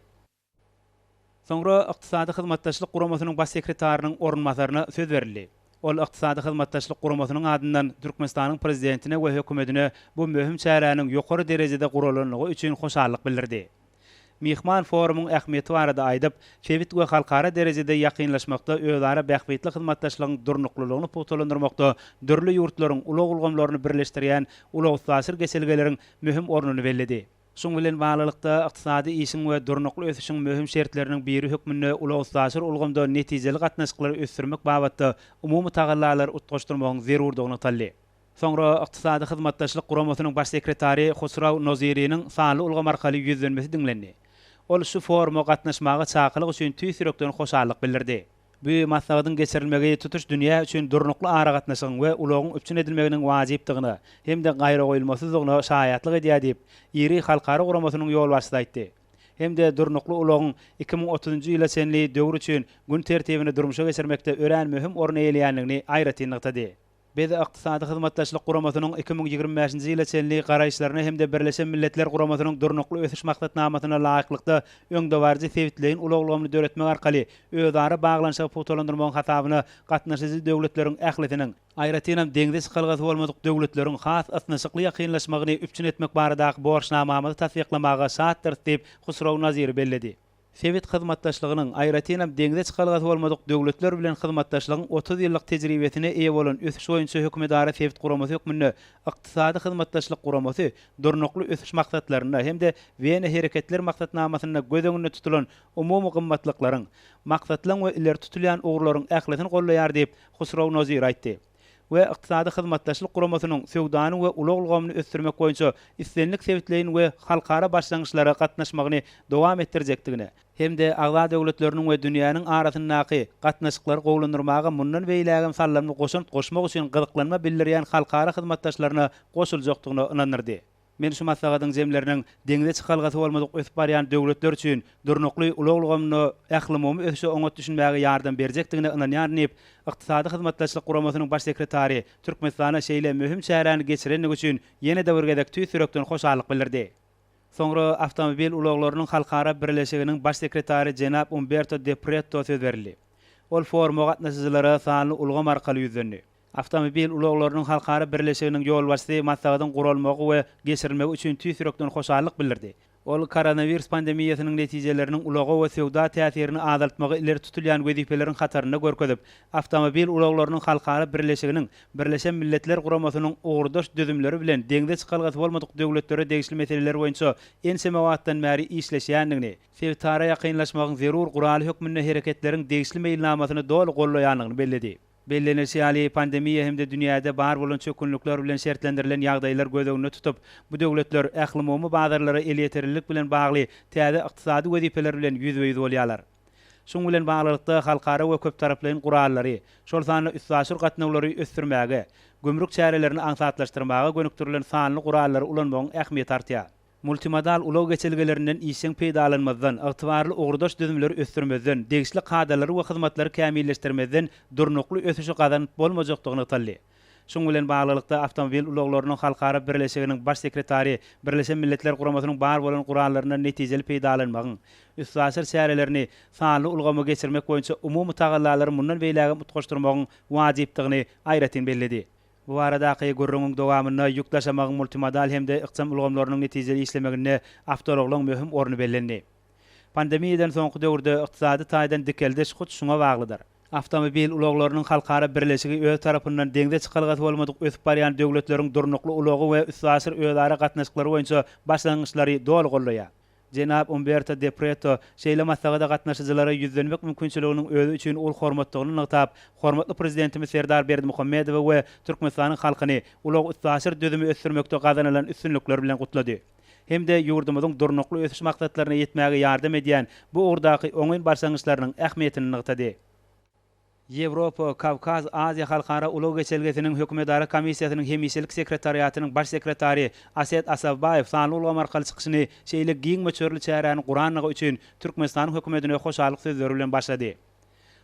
Soňra Ykdysady Hyzmatdaşlyk Guramasynyň Baş sekretarynyň orunbasaryna söz berildi. Ol Ykdysady Hyzmatdaşlyk Guramasynyň adyndan Türkmenistanyň Prezidentine we Hökümetine bu möhüm çäräniň ýokary derejede guralanlygy üçin hoşallyk bildirdi. Myhman forumyň ähmiýeti barada aýdyp, sebit we halkara derejede ýakynlaşmakda özara bähbitli hyzmatdaşlygyň durnuklylygyny pugtalandyrmakda dürli ýurtlaryň ulag ulgamlaryny birleşdirýän ulag-üstaşyr geçelgeleriň möhüm ornuny belledi. Şuň bilen baglylykda, ykdysady işiň we durnukly ösüşiň möhüm şertleriniň biri hökmünde ulag-üstaşyr ulgamda netijeli gatnaşyklary ösdürmek babatda umumy tagallalary utgaşdyrmagyň zerurdygy nygtaldy. Soňra Ykdysady Hyzmatdaşlyk Guramasynyň Baş sekretary Husraw Noziriniň sanly ulgam arkaly ýüzlenmesi diňlendi. Ol şu foruma gatnaşmaga çakylyk üçin tüýs ýürekden hoşallyk bildirdi. Bu maslahatyň geçirilmegi tutuş dünýä üçin durnukly aragatnaşygyň we ulagyň üpjün edilmeginiň wajypdygyna hem-de gaýragoýulmasyzdygyna şaýatlyk edýär diýip, iri halkara guramasynyň ýolbaşçysy aýtdy. Hem-de durnukly ulagyň 2030-njy ýyla çenli döwür üçin gün tertibini durmuşa geçirmekde örän möhüm orun eýeleýändigini aýratyn nygtady. Biz Ykdysady Hyzmatdaşlyk Guramasynyň 2025-nji ýyla çenli garaýyşlaryna hem-de Birleşen Milletler Guramasynyň Durnukly ösüş maksatnamasyna laýyklykda öňdebaryjy sebitleýin ulag ulgamyny döretmek arkaly özara baglanyşygy pugtalandyrmagyň hasabyna gatnaşyjy döwletleriň ählisiniň, aýratynam deňze çykalgasy bolmadyk döwletleriň has ysnyşykly ýakynlaşmagyny üpjün etmek baradaky borçnamamyzy tassyklamaga şatdyrys diýip, Husrow Naziri belledi. Sebit hyzmatdaşlygynyň, aýratynam deňze çykalgasy bolmadyk döwletler bilen hyzmatdaşlygyň 30 ýyllyk tejribesine eýe bolan ösüş boýunça hökümetara sebit guramasy hökmünde Ykdysady Hyzmatdaşlyk Guramasy Durnukly ösüş maksatlarynda hem-de Wena Hereketler Maksatnamasynda göz öňünde tutulan umumy gymmatlyklaryň, maksatlaryň we ileri tutulýan ugurlaryň ählisini goldaýar diýip, Husrow Nozir aýtdy. We Ykdysady Hyzmatdaşlyk Guramasynyň söwdany we ulag ulgamyny ösdürmek boýunça islendik sebitleýin we halkara başlangyçlara gatnaşmagyny dowam etdirjekdigine hem-de agza döwletleriniň we dünýäniň arasyndaky gatnaşyklary gowulandyrmaga mundan beýlägem saldamly goşant goşmak üçin gyzyklanma bildirýän halkara hyzmatdaşlaryna goşuljakdygyna ynandyrdy. Men şu maslahatyň jemleriniň deňze çykalgasy bolmadyk ösüp barýan döwletler üçin durnukly ulag ulgamynda ählumumy ösüşe oňat düşünmäge ýardam berjekdigine ynanýaryn diýip, Ykdysady Hyzmatdaşlyk Guramasynyň Baş sekretary Türkmenistana şeýle möhüm çäräni geçirendigi üçin ýene-de bir gezek tüýs ýürekden hoşallyk bildirdi. Soňra Awtomobil ulaglarynyň halkara birleşiginiň Baş sekretary jenap Umberto De Pretto söz berildi. Ol foruma gatnaşyjylara sanly ulgam arkaly ýüzlendi. Awtomobil ulaglarynyň halkara birleşiginiň ýolbaşçysy maslahatyň guralmagy we geçirilmegi üçin tüýs ýürekden hoşallyk bildirdi. Ol koronawirus pandemiýasynyň netijeleriniň ulaga we söwda täsirini azaltmagy ileri tutulýan wezipeleriň hatarynda görkezip, Awtomobil ulaglarynyň halkara birleşiginiň Birleşen Milletler Guramasynyň ugurdaş düzümleri bilen deňze çykalgasy bolmadyk döwletlere degişli meseleler boýunça ençeme wagtdan bäri işleşýändigini, sebitara ýakynlaşmagyň zerur guraly hökmünde hereketleriň degişli meýilnamasyny doly gollaýandygyny belledi. Bellenilişi ýaly, pandemiýa hem-de dünýäde bar bolan çökgünlikler bilen şertlendirilen ýagdaýlar göz öňünde tutup, bu döwletler ählumumy bazarlara elýeterlilik bilen bagly täze ykdysady wezipeler bilen ýüzbe-ýüz bolýarlar. Şunuň bilen baglylykda, halkara we köptaraplaýyn gurallary, şol sanda üstaşyr gatnawlary ösdürmäge, gümrük çärelerini aňsatlaşdyrmaga gönükdirilen sanly gurallary ulanmagyň ähmiýeti artýar. Multimodal ulag geçelgelerinden işjeň peýdalanmazdan, ygtybarly ugurdaş düzümleri ösdürmezden, degişli kadalary we hyzmatlary kämilleşdirmezden durnukly ösüşi gazanyp bolmajakdygy nygtaldy. Şunuň bilen baglylykda, Awtomobil ulaglarynyň halkara birleşiginiň Baş sekretary Birleşen Milletler Guramasynyň bar bolan gurallaryndan netijeli peýdalanmagyň, üstaşyr çärelerini sanly ulgama geçirmek boýunça umumy tagallalary mundan beýlägem utgaşdyrmagyň wajypdygyny aýratyn belledi. Bu baradaky gürrüňiň dowamynda ýük daşamagyň multimodal hem-de ykjam ulgamlarynyň netijeli işlemeginde awtoulaglaryň möhüm orny bellendi. Pandemiýadan soňky döwürde ykdysady taýdan dikeldiş hut şuňa baglydyr. Awtomobil ulaglarynyň halkara birleşigi öz tarapyndan deňze çykalgasy bolmadyk ösüp barýan döwletleriň durnukly ulagy we üstaşyr özara gatnaşyklary boýunça başlangyçlary doly goldaýar. Jenap Umberto De Pretto şeýle maslahata gatnaşyjylara ýüzlenmek mümkinçiliginiň özi üçin uly hormatdygyny nygtap, hormatly Prezidentimiz Serdar Berdimuhamedowy we Türkmenistanyň halkyny ulag-üstaşyr düzümi ösdürmekde gazanylan üstünlikler bilen gutlady hem-de ýurdumyzyň durnukly ösüş maksatlaryna ýetmäge ýardam edýän bu ugurdaky oňyn başlangyçlarynyň ähmiýetini nygtady. Ýewropa, Kawkaz, Aziýa halkara ulag geçelgesiniň hökümetara komissiýasynyň hemişelik sekretariatynyň baş sekretary Aset Asawbaýew sanly ulgam arkaly çykyşyny şeýle giň möçberli çäräni guranlygy üçin Türkmenistanyň hökümetine hoşallyk sözleri bilen başlady.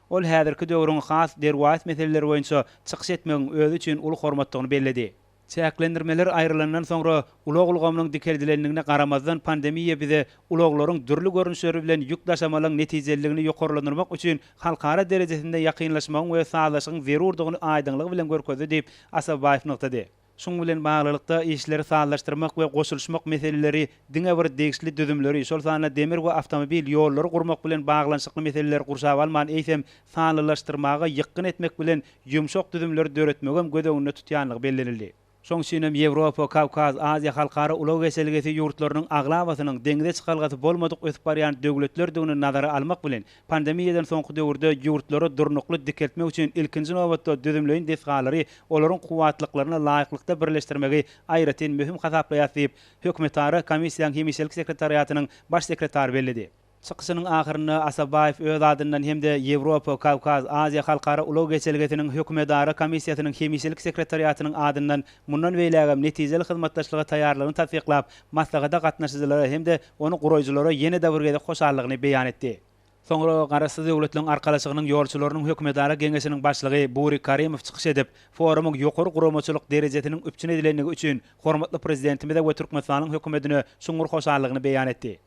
Ol häzirki döwrüň has derwaýys meseleleri boýunça çykyş etmegiň özi üçin uly hormatdygyny belledi. Çäklendirmeler aýrylandan soňra ulag ulgamynyň dikeldilendigine garamazdan pandemiýa bize ulaglaryň dürli görnüşleri bilen ýük daşamalaryň netijeliligini ýokarlandyrmak üçin halkara derejesinde ýakynlaşmagyň we sazlaşygyň zerurdygyny aýdyňlygy bilen görkezdi diýip, Asawbaýew nygtady. Şunuň bilen baglylykda, işleri sazlaşdyrmak we goşulyşmak meseleleri diňe bir degişli düzümleri, şol sanda demir we awtomobil ýollary gurmak bilen baglanyşykly meseleleri gurşap alman, eýsem, sanlylaşdyrmaga ýykgyn etmek bilen ýumşak düzümleri döretmegem göz öňünde tutýanlygy bellenildi. Şoň üçin hem Ýewropa, Kawkaz, Aziýa halkara ulag geçelgesi ýurtlarynyň aglabasynyň deňze çykalgasy bolmadyk ösüp barýan döwletlerdigini nazara almak bilen, pandemiýadan soňky döwürde ýurtlary durnukly dikeltmek üçin ilkinji nobatda düzümleýin desgalary olaryň kuwwatlyklaryna laýyklykda birleşdirmegi aýratyn möhüm hasaplaýarys diýip, Hökümetara komissiýanyň hemişelik sekretariatynyň baş sekretary belledi. Çykyşynyň ahyrynda Asabaýew öz adyndan hem-de Ýewropa, Kawkaz, Aziýa halkara ulag geçelgesiniň Hökümetara komissiýasynyň hemişelik sekretariatynyň adyndan mundan beýlägem netijeli hyzmatdaşlyga taýýarlygyny tassyklap, maslahata gatnaşyjylara hem-de ony guraýjylara ýene-de bir gezek hoşallygyny beýan etdi. Soňra Garaşsyz Döwletleriň Arkalaşygynyň ýolçularynyň Hökümetara geňeşiniň başlygy Buri Karimow çykyş edip, forumyň ýokary guramaçylyk derejesiniň üpjün edilendigi üçin hormatly Prezidentimize we Türkmenistanyň Hökümetine çuňňur hoşallygyny beýan etdi.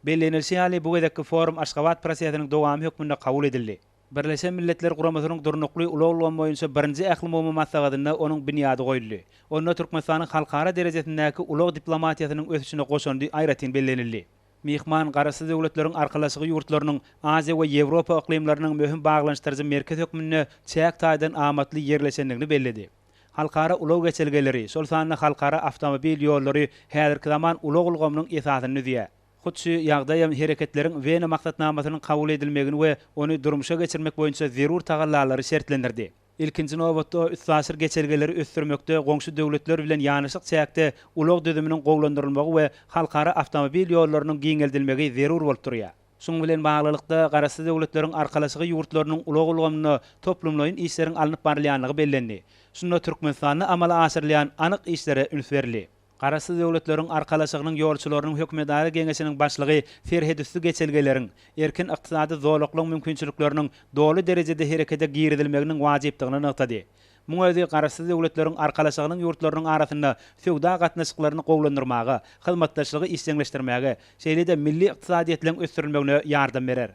Bellenilişi ýaly, bu gezekki forum Aşgabat prosesiniň dowamy hökmünde kabul edildi. Birleşen Milletler Guramasynyň Durnukly ulag ulgamy boýunça birinji ählumumy maslahatynda onuň binýady goýuldy. Onda Türkmenistanyň halkara derejesindäki ulag diplomatiýasynyň ösüşine goşandy aýratyn bellenildi. Myhman Garaşsyz Döwletleriň Arkalaşygy ýurtlarynyň Aziýa we Ýewropa yklymlarynyň möhüm baglanyşdyryjy merkez hökmünde çäk taýdan amatly ýerleşendigini belledi. Halkara ulag geçelgeleri, şol sanda halkara awtomobil ýollary häzirki zaman ulag ulgamynyň esasyny düzýär. Hut şu ýagdaýam Hereketleriň Wena maksatnamasynyň kabul edilmegini we ony durmuşa geçirmek boýunça zerur tagallalary şertlendirdi. Ilkinji nobatda, üstaşyr geçelgeleri ösdürmekde goňşy döwletler bilen ýanaşyk çäkde ulag düzüminiň gowulandyrylmagy we halkara awtomobil ýollarynyň giňeldilmegi zerur bolup durýar. Şunuň bilen baglylykda, Garaşsyz Döwletleriň Arkalaşygy ýurtlarynyň ulag ulgamynda toplumlaýyn işleriň alnyp barylýandygy bellendi. Şunda Türkmenistanda amala aşyrylýan anyk işlere üns berildi. Garaşsyz Döwletleriň Arkalaşygynyň ýolçularynyň Hökümetara geňeşiniň başlygy serhetüsti geçelgeleriň, erkin ykdysady zolaklaryň mümkinçilikleriniň doly derejede herekete girizilmeginiň wajypdygyny nygtady. Muň özi Garaşsyz Döwletleriň Arkalaşygynyň ýurtlarynyň arasynda söwda gatnaşyklaryny gowulandyrmaga, hyzmatdaşlygy işjeňleşdirmäge, şeýle-de milli ykdysadyýetleriň ösdürilmegine ýardam berer.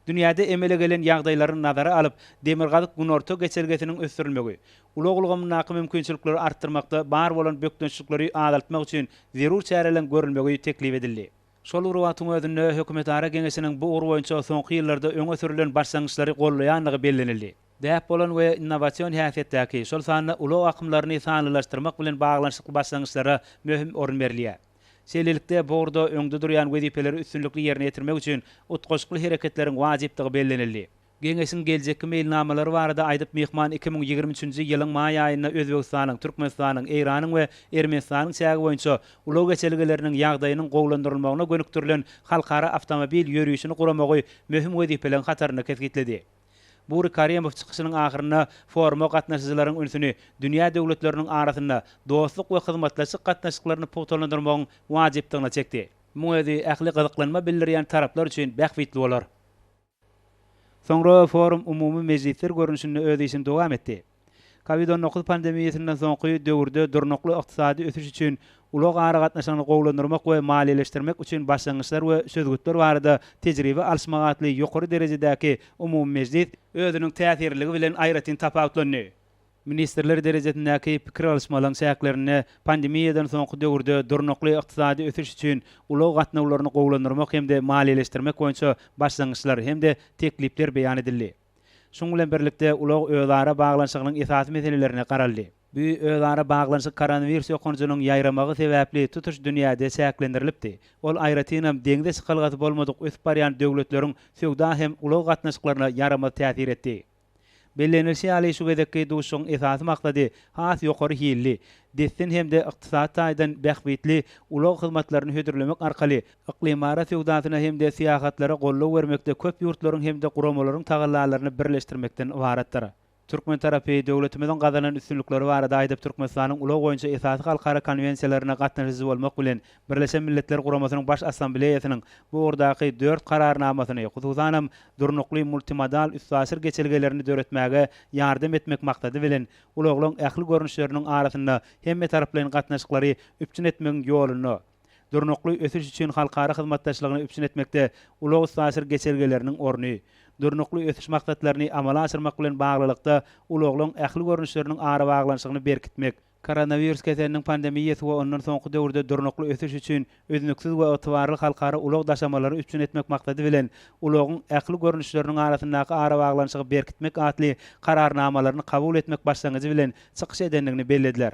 Dünýäde emele gelen ýagdaýlary nazara alyp, Demirgazyk-Günorta geçelgesiniň ösdürilmegi, ulag ulgamyndaky mümkinçilikleri artdyrmakda bar bolan bökdençlikleri azaltmak üçin zerur çäreleriň görülmegi teklip edildi. Şol bir wagtyň özünde, Hökümetara geňeşiniň bu ugur boýunça soňky ýyllarda öňe sürülen başlangyçlary goldaýandygy bellenildi. Däp bolan we innowasion häsiýetdäki, şol sanda ulag akymlaryny sanlylaşdyrmak bilen baglanyşykly başlangyçlara möhüm orun berilýär. Şeýlelikde, bu ugurda öňde durýan wezipeleri üstünlikli ýerine ýetirmek üçin utgaşykly hereketleriň wajypdygy bellenildi. Geňeşiň geljekki meýilnamalary barada aýdyp, myhman 2023-nji ýylyň maý aýynda Özbegistanyň, Türkmenistanyň, Eýranyň we Ermenistanyň çägi boýunça ulag geçelgeleriniň ýagdaýynyň gowulandyrylmagyna gönükdirilen halkara awtomobil ýörişini guramagy möhüm wezipeleriň hatarynda kesgitledi. Buri Karemow çykyşynyň ahyrynda foruma gatnaşyjylaryň ünsüni dünýä döwletleriniň arasynda dostluk we hyzmatdaşlyk gatnaşyklaryny pugtalandyrmagyň wajypdygyna çekdi. Muň özi ähli gyzyklanma bildirýän taraplar üçin bähbitli bolar. Soňra forum umumy mejlisler görnüşinde öz işini dowam etdi. Covid 19 pandemiýasyndan soňky döwürde durnukly ykdysady ösüş üçin ulag aragatnaşygyny gowulandyrmak we maliýeleşdirmek üçin başlangyçlar we çözgütler barada tejribe alyşmak atly ýokary derejedäki umumy mejlis özüniň täsirliligi bilen aýratyn tapawutlandy. Ministrler derejesindäki pikir alyşmalaryň çäklerinde pandemiýadan soňky döwürde durnukly ykdysady ösüş üçin ulag gatnawlaryny gowulandyrmak hem-de maliýeleşdirmek boýunça başlangyçlar hem-de teklipler beýan edildi. Şunuň bilen birlikde, ulag özara baglanyşygynyň esasy meselelerine garaldy. Bu özara baglanyşyk koronawirus ýokanjynyň ýaýramagy sebäpli tutuş dünýäde çäklendirilipdi. Ol aýratynam deňze çykalgasy bolmadyk ösüp barýan döwletleriň söwda hem ulag gatnaşyklaryna ýaramaz täsir etdi. Bellenilişi ýaly, şu gezekki duşuşygyň esasy maksady has ýokary hilli, dessin hem-de ykdysady taýdan bähbitli ulag hyzmatlaryny hödürlemek arkaly yklymara söwdasyna hem-de syýahatlara goldaw bermekde köp ýurtlaryň hem-de guramalaryň tagallalaryny birleşdirmekden ybaratdyr. Türkmen tarapy döwletimiziň gazanan üstünlikleri barada aýdyp, Türkmenistanyň ulag boýunça esasy halkara konwensiýalaryna gatnaşyjy bolmak bilen, Birleşen Milletler Guramasynyň Baş Assambleýasynyň bu ugurdaky dört Kararnamasyny, hususanam, durnukly multimodal üstaşyr geçelgelerini döretmäge ýardam etmek maksady bilen, ulaglaryň ähli görnüşleriniň arasynda hemmetaraplaýyn gatnaşyklary üpjün etmegiň ýolunda, durnukly ösüş üçin halkara hyzmatdaşlygyny üpjün etmekde ulag-üstaşyr geçelgeleriniň orny, Durnukly ösüş maksatlaryny amala aşyrmak bilen baglylykda ulaglaryň ähli görnüşleriniň arabaglanyşygyny berkitmek, Koronawirus keseliniň pandemiýasy we ondan soňky döwürde durnukly ösüş üçin üznüksiz we ygtybarly halkara ulag daşamalary üpjün etmek maksady bilen, ulagyň ähli görnüşleriniň arasyndaky arabaglanyşygy berkitmek atly Kararnamalaryny kabul etmek başlangyjy bilen çykyş edendigini bellediler.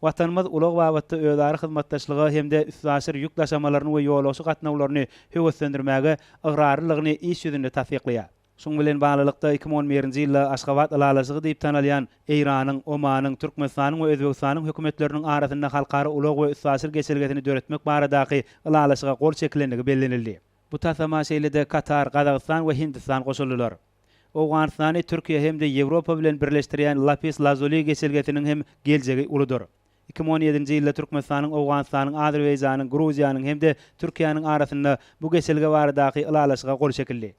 Watanymyz ulag babatda özara hyzmatdaşlyga hem-de üstaşyr ýük daşamalaryny we ýolagçy gatnawlaryny höweslendirmäge ygrarlylygyny iş ýüzünde tassyklaýar. Şunuň bilen baglylykda, 2011-nji ýylda Aşgabat ylalaşygy diýip tanalýan Eýranyň, Omanyň, Türkmenistanyň we Özbegistanyň hökümetleriniň arasynda halkara ulag we üstaşyr geçelgesini döretmek baradaky ylalaşyga gol çekilendigi bellenildi. Bu taslama şeýle-de Katar, Gazagystan we Hindistan goşuldylar. Owganystany Türkiýe hem-de Ýewropa bilen birleşdirýän Lapis Lazuli geçelgesiniň hem geljegi uludyr. 2017-nji ýylda Türkmenistanyň, Owganystanyň, Azerbaýjanyň, Gruziýanyň hem-de Türkiýäniň arasynda bu geçelge baradaky ylalaşyga gol çekildi.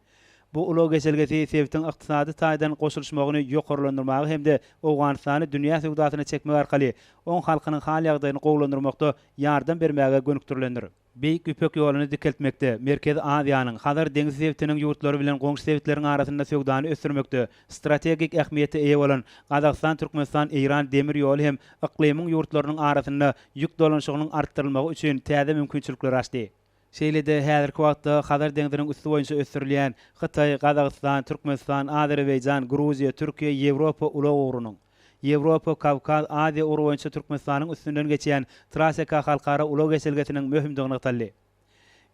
Bu ulag geçelgesi sebitiň ykdysady taýdan goşulyşmagyny ýokarlandyrmaga hem-de Owganystany dünýä söwdasyna çekmek arkaly oň halkynyň hal-ýagdaýyny gowulandyrmakda ýardam bermäge gönükdirilendir. Beýik Ýüpek ýoluny dikeltmekde, Merkezi Aziýanyň, Hazar deňzi sebitiniň ýurtlary bilen goňşy sebitleriň arasynda söwdany ösdürmekde strategik ähmiýete eýe bolan Gazagystan-Türkmenistan-Eýran demir ýoly hem yklymyň ýurtlarynyň arasynda ýük dolanyşygynyň artdyrylmagy üçin täze mümkinçilikleri açdy. Şeýle-de häzirki wagtda Hazar deňziniň üsti boýunça ösdürilýän Hytaý, Gazagystan, Türkmenistan, Azerbaýjan, Gruziýa, Türkiýe, Ýewropa ulag ugrunyň, Ýewropa, Kawkaz, Aziýa ugry boýunça Türkmenistanyň üstünden geçýän Traseka halkara ulag geçelgesiniň möhümdigi nygtaldy.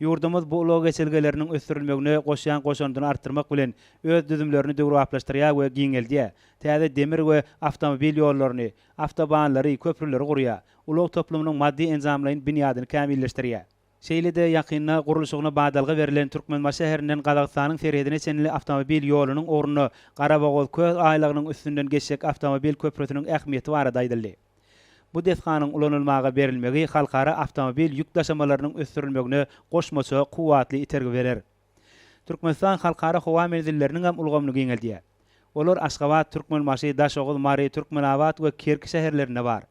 Ýurdumyz bu ulag geçelgeleriniň ösdürilmegine goşýan goşandyny artdyrmak bilen, öz düzümlerini döwrebaplaşdyrýar we giňeldýär, täze demir we awtomobil ýollaryny, awtobanlary, köprüleri gurýar, ulag toplumynyň maddy-enjamlaýyn binýadyny kämilleşdirýär. Şeýle-de ýakynda gurluşygyna badalga berlen Türkmenbaşy şäherinden Gazagystanyň serhedine çenli awtomobil ýolunyň ugrunda Garabogazköl aýlagynyň üstünden geçjek awtomobil köprüsiniň ähmiýeti barada aýdyldy. Bu desganyň ulanylmaga berilmegi halkara awtomobil ýük daşamalarynyň ösdürilmegine goşmaça kuwwatly itergi berer. Türkmenistan halkara howa menzilleriniň hem ulgamyny giňeldýär. Olar Aşgabat, Türkmenbaşy, Daşoguz, Mary, Türkmenabat we Kerki şäherlerinde bar.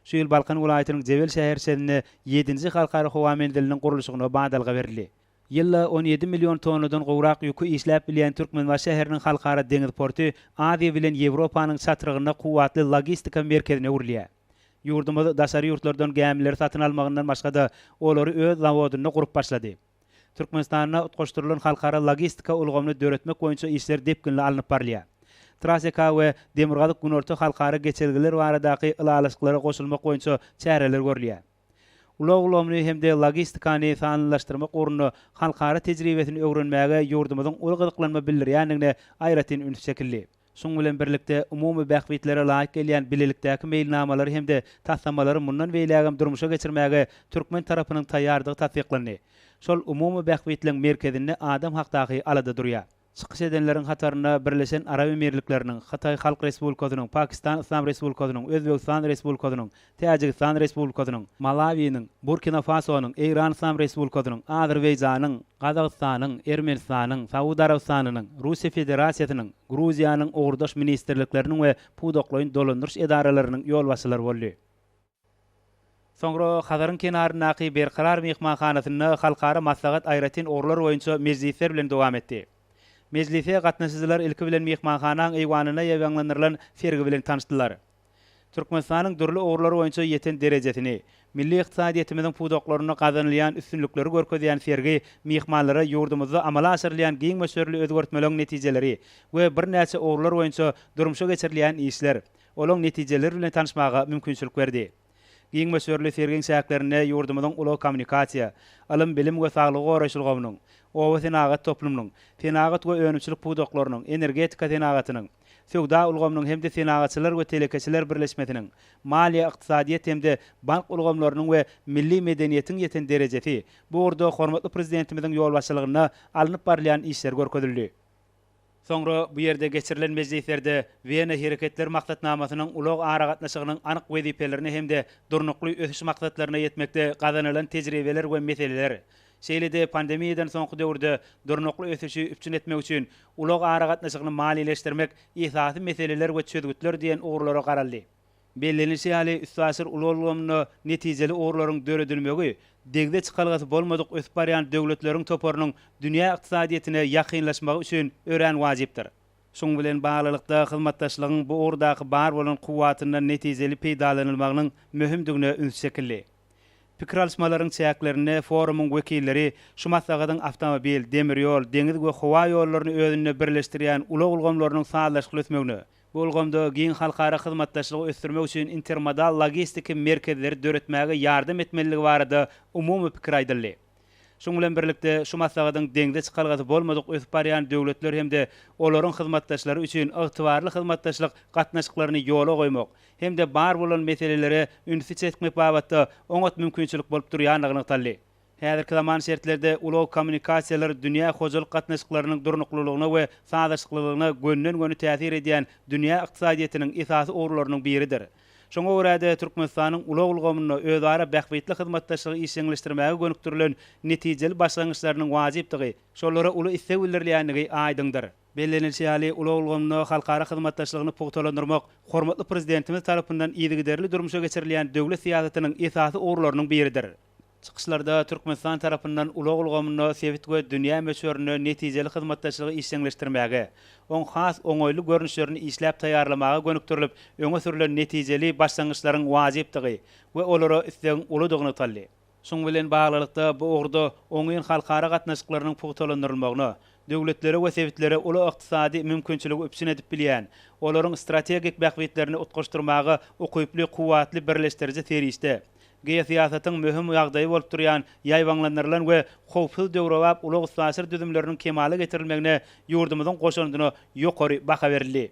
Şu ýyl Balkan welaýatynyň Jebel şäherçesinde ýedinji halkara howa menziliniň gurluşygyna badalga berildi. Ýylda 17 million tonnadan gowrak ýüki işläp bilýän Türkmenbaşy şäheriniň halkara deňiz porty Aziýa bilen Ýewropanyň çatrygynda kuwwatly logistika merkezine öwrülýär. Ýurdumyz daşary ýurtlardan gämileri satyn almagyndan başga-da, olary öz zawodynda gurup başlady. Türkmenistanda utgaşdyrylan halkara logistika ulgamyny döretmek boýunça işler depginli alnyp barylýar. Traseka we Demirgazyk-Günorta halkara geçelgeler baradaky ylalaşyklara goşulmak boýunça çäreler görülýär. Ulag ulgamyny hem-de logistikany sanlylaşdyrmak ugrunda halkara tejribesini öwrenmäge ýurdumyzyň uly gyzyklanma bildirýändigine aýratyn üns çekildi. Şunuň bilen birlikde, umumy bähbitlere laýyk gelýän bilelikdäki meýilnamalary hem-de taslamalary mundan beýlägem durmuşa geçirmäge türkmen tarapynyň taýýardygy tassyklandy. Şol umumy bähbitleň merkezinde adam hakdaky alada durýar. Çykyş edenleriň hatarynda Birleşen Arap Emirlikleriniň, Hytaý Halk Respublikasynyň, Pakistan Yslam Respublikasynyň, Özbegistan Respublikasynyň, Täjigistan Respublikasynyň, Malawiniň, Burkina-Fasonyň, Eýran Yslam Respublikasynyň, Azerbaýjanyň, Gazagystanyň, Ermenistanyň, Saud Arabystanynyň, Russiýa Federasiýasynyň, Gruziýanyň ugurdaş ministrlikleriniň we pudaklaýyn dolandyryş edaralarynyň ýolbaşçylary boldy. Soňra Hazaryň kenaryndaky Berkarar myhmanhanasynda halkara maslahat aýratyn ugurlar boýunça mejlisler bilen dowam etdi. Mejlise gatnaşyjylar ilki bilen myhmanhanaň eýwanynda ýaýbaňlandyrylan sergi bilen tanyşdylar. Türkmenistanyň dürli ugurlar boýunça ýeten derejesini, milli ykdysadyýetimiziň pudaklarynda gazanylýan üstünlikleri görkezýän sergi myhmanlara ýurdumyzda amala aşyrylýan giň möçberli özgertmeleň netijeleri we birnäçe ugurlar boýunça durmuşa geçirilýän işler, olaň netijeleri bilen tanyşmaga mümkinçilik berdi. Giň möçberli sergiň çäklerinde ýurdumyzyň ulag-kommunikasiýa, ylym-bilim we saglygy goraýyş ulgamynyň, oba-senagat toplumynyň, senagat we önümçilik pudaklarynyň, energetika senagatynyň, söwda ulgamynyň hem-de senagatçylar we telekeçiler birleşmesiniň, maliýe, ykdysadyýet hem-de bank ulgamlarynyň we milli medeniýetiň ýeten derejesi, bu ugurda hormatly Prezidentimiziň ýolbaşçylygynda alnyp barylýan işler görkezildi. Soňra bu ýerde geçirilen mejlislerde Wena hereketler maksatnamasynyň ulag aragatnaşygynyň anyk wezipelerine hem-de durnukly ösüş maksatlaryna ýetmekde gazanylan tejribeler we meseleler, şeýle-de pandemiýadan soňky döwürde durnukly ösüşi üpjün etmek üçin ulag aragatnaşygyny maliýeleşdirmek esasy meseleler we çözgütler diýen ugurlara garaldy. Bellenilişi ýaly, üstaşyr ulag ulgamynda netijeli ugurlaryň döredilmegi deňze çykalgasy bolmadyk ösüp barýan döwletleriň toparynyň dünýä ykdysadyýetine ýakynlaşmagy üçin örän wajypdyr. Şunuň bilen baglylykda, hyzmatdaşlygyň bu ugurdaky bar bolan kuwwatyndan netijeli peýdalanylmagynyň möhümdigine üns çekildi. Pikir alyşmalaryň çäklerinde forumyň wekilleri şu maslahatyň awtomobil, demir ýol, deňiz we howa ýollaryny özünde birleşdirýän ulag ulgamlarynyň sazlaşykly ösmegine, bu ulgamda giň halkara hyzmatdaşlygy ösdürmek üçin intermodal logistiki merkezleri döretmäge ýardam etmelidigi barada umumy pikir aýdyldy. Şunuň bilen birlikde, şu maslahatyň deňze çykalgasy bolmadyk ösüp barýan döwletler hem-de olaryň hyzmatdaşlary üçin ygtybarly hyzmatdaşlyk gatnaşyklaryny ýola goýmak hem-de bar bolan meselelere ünsi çekmek babatda oňat mümkinçilik bolup durýandygy nygtaldy. Häzirki zaman şertlerde ulag-kommunikasiýalar dünýä hojalyk gatnaşyklarynyň durnuklylygyna we sazlaşyklylygyna gönden-göni täsir edýän dünýä ykdysadyýetiniň esasy ugurlarynyň biridir. Şoňa görä-de, Türkmenistanyň ulag ulgamynda özara bähbitli hyzmatdaşlygy işjeňleşdirmäge gönükdirilen netijeli başlangyçlarynyň wajypdygy, şolara uly isleg bildirilýändigi aýdyňdyr. Bellenilişi ýaly, ulag ulgamynda halkara hyzmatdaşlygyny pugtalandyrmak hormatly Prezidentimiz tarapyndan yzygiderli durmuşa geçirilýän döwlet syýasatynyň esasy ugurlarynyň biridir. Çykyşlarda Türkmenistan tarapyndan ulag ulgamynda sebit we dünýä möçberinde netijeli hyzmatdaşlygy işjeňleşdirmäge, oň has oňaýly görnüşlerini işläp taýýarlamaga gönükdirilip öňe sürlen netijeli başlangyçlaryň wajypdygy we olara islegiň uludygy nygtaldy. Şunuň bilen baglylykda, bu ugurda oňyn halkara gatnaşyklarynyň pugtalandyrylmagyna, döwletlere we sebitlere uly ykdysady mümkinçiligi üpjün edip bilýän, olaryň strategik bähbitlerini utgaşdyrmaga ukyply kuwwatly birleşdiriji serişde, Geosyýasatyň möhüm ýagdaýy bolup durýan ýaýbaňlandyrylan we howpsuz döwrebap ulag-üstaşyr düzümleriniň kemala getirilmegine ýurdumyzyň goşandyna ýokary baha berildi.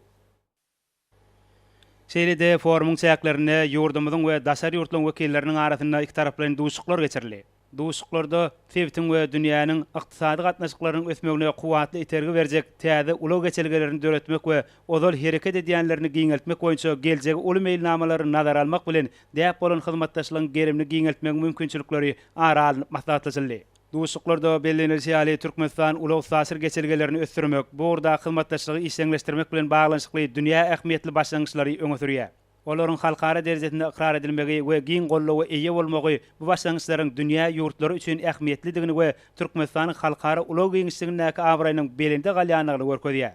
Şeýle-de forumyň çäklerinde ýurdumyzyň we daşary ýurtlaryň wekilleriniň arasynda ikitaraplaýyn duşuşyklar geçirildi. Duşuşyklarda sebitiň we dünýäniň ykdysady gatnaşyklarynyň ösmegine kuwwatly itergi berjek täze ulag geçelgelerini döretmek we ozal hereket edýänlerini giňeltmek boýunça geljegi uly meýilnamalary nazara almak bilen däp bolan hyzmatdaşlygyň gerimini giňeltmegiň mümkinçilikleri ara alnyp maslahatlaşyldy. Duşuşyklarda bellenilişi ýaly, Türkmenistan ulag-üstaşyr geçelgelerini ösdürmek, bu ugurdaky hyzmatdaşlygy işjeňleşdirmek bilen baglanyşykly dünýä ähmiýetli başlangyçlary öňe sürýär. Olaryň halkara derejesinde ykrar edilmegi we giň goldawa eýe bolmagy bu başlangyçlaryň dünýä ýurtlary üçin ähmiýetlidigini we Türkmenistanyň halkara ulag giňişligindäki abraýynyň belende galýandygyny görkezýär.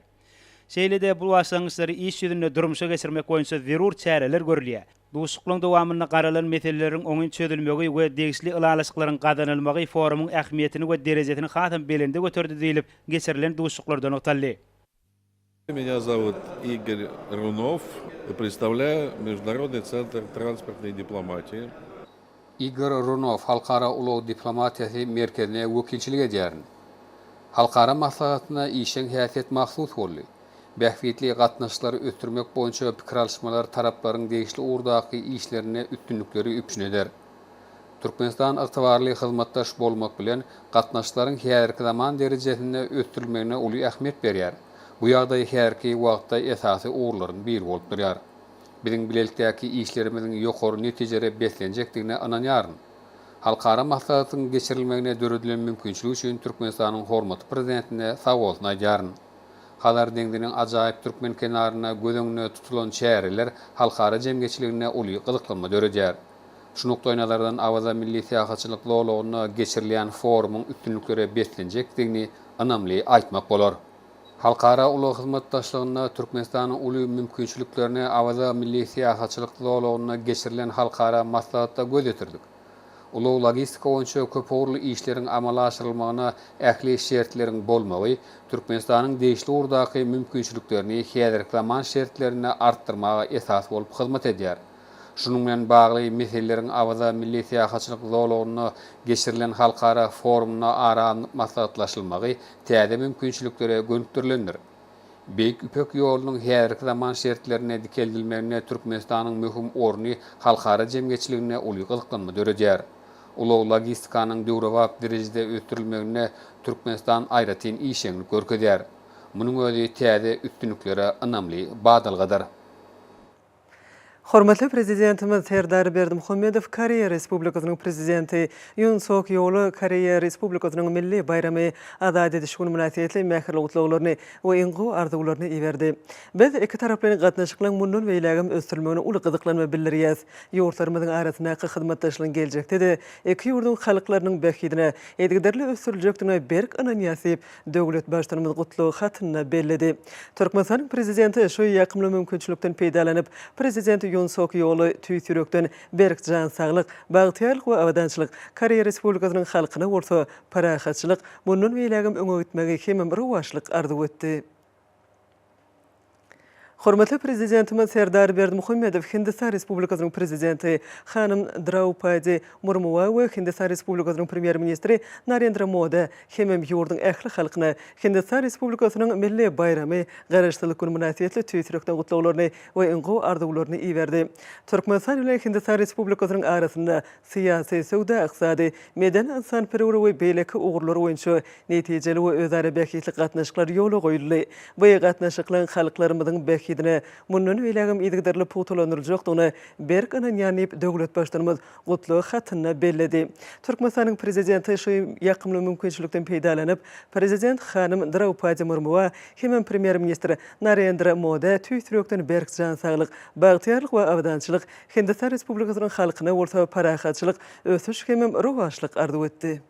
Şeýle-de bu başlangyçlary iş ýüzünde durmuşa geçirmek boýunça zerur çäreler görülýär. Duşuşyklaryň dowamynda garalan meseleleriň oňyn çözülmegi we degişli ylalaşyklaryň gazanylmagy forumyň ähmiýetini we derejesini hasam belende göterdi diýlip, geçirilen duşuşyklarda nygtaldy.
Меня зовут Игорь Runow, представляю Международный центр транспортной дипломатии.
Igor Runow, Halkara ulag diplomatiýasy merkezine wekilçilik edýärin. Halkara maslahatyna işjeň häsiýet mahsus boldy. Bähbitli gatnaşyklary ösdürmek boýunça pikir alyşmalar taraplaryň degişli ugurdaky işlerinde üstünlikleri üpjün eder. Türkmenistan ygtybarly hyzmatdaş bolmak bilen, gatnaşyklaryň häzirki zaman derejesinde ösdürilmegine uly ähmiýet berýär. Bu ýagdaý häzirki wagtda esasy ugurlaryň biri bolup durýar. Biziň bilelikdäki işlerimiziň ýokary netijelere beslenjekdigine ynanýaryn. Halkara maslahatyň geçirilmegine döredilen mümkinçilik üçin Türkmenistanyň hormatly Prezidentine sagbolsun aýdýaryn. Hazar deňziniň ajaýyp türkmen kenarynda göz öňünde tutulan çäreler halkara jemgyýetçiliginde uly gyzyklanma döredýär. Şu nukdaýnazardan Awaza milli syýahatçylyk zolagynda geçirilýän forumyň üstünliklere beslenjekdigini ynamly aýtmak bolar. Halkara ulag hyzmatdaşlygynda Türkmenistanyň uly mümkinçiliklerine Awaza milli syýahatçylyk zolagynda geçirilen halkara maslahatda göz ýetirdik. Ulag-logistika boýunça köpugurly işleriň amala aşyrylmagyna ähli şertleriň bolmagy Türkmenistanyň degişli ugurdaky mümkinçiliklerini häzirki zaman şertlerinde artdyrmaga esas bolup hyzmat edýär. Şunuň bilen bagly meseleleriň Awaza milli syýahatçylyk zolagynda geçirilen halkara forumynda ara alnyp maslahatlaşylmagy täze mümkinçiliklere gönükdirilendir. Beýik Ýüpek ýolunyň häzirki zaman şertlerinde dikeldilmeginde Türkmenistanyň möhüm orny halkara jemgyýetçiliginde uly gyzyklanma döredýär. Ulag-logistikanyň döwrebap derejede ösdürilmeginde Türkmenistan aýratyn işjeňlik görkezýär. Munuň özi täze üstünliklere ynamly badalgadyr.
Hormatly Prezidentimiz Serdar Berdimuhamedow Koreýa Respublikasynyň Prezidenti Ýun Sok Ýola Koreýa Respublikasynyň milli baýramy Azat ediş güni mynasybetli mähirli gutlaglaryny we iň gowy arzuwlaryny iberdi. Biz ikitaraplaýyn gatnaşyklaryň mundan beýlägem ösdürilmegine uly gyzyklanma bildirýäris. Ýurtlarymyzyň arasyndaky hyzmatdaşlygyň geljekde-de iki ýurduň halklarynyň bähbidine yzygiderli ösdüriljekdigine berk ynanýarys diýip, Döwlet Baştutanymyz gutlag hatynda belledi. Türkmenistanyň Prezidenti şu ýakymly mümkinçilikden peýdalanyp, Prezident Ýun Sok Ýola tüýs ýürekden berk jan saglyk, bagtyýarlyk we abadançylyk, Koreýa Respublikasynyň halkyna bolsa parahatçylyk, mundan beýlägem öňe gitmegi hemem rowaçlyk arzuw etdi. Hormatly Prezidentimiz Serdar Berdimuhamedow Hindistan Respublikasynyň Prezidenti hanym Draupadi Murmuwa we Hindistan Respublikasynyň Premýer-ministri Narendra Modä hemem ýurduň ähli halkyna Hindistan Respublikasynyň milli baýramy, Garaşsyzlyk güni mynasybetli tüýs ýürekden gutlaglaryny we iň gowy arzuwlaryny iberdi. Türkmenistan bilen Hindistan Respublikasynyň arasynda syýasy, söwda-ykdysady, medeni-ynsanperwer we beýleki ugurlar boýunça netijeli we özara bähbitli gatnaşyklar ýola goýuldy. Bu gatnaşyklaryň halklarymyzyň bähbidine mundan beýlägem yzygiderli pugtalandyryljakdygyna berk ynanýan diýip, döwlet Baştutanymyz gutlag hatynda belledi. Türkmenistanyň Prezidenti şu ýakymly mümkinçilikden peýdalanyp, Prezident hanym Draupadi Murmuwa hemem Premýer-ministr Narendra Modä tüýs ýürekden berk jan saglyk, bagtyýarlyk we abadançylyk, Hindistan Respublikasynyň halkyna bolsa parahatçylyk, ösüş hemem rowaçlyk arzuw etdi.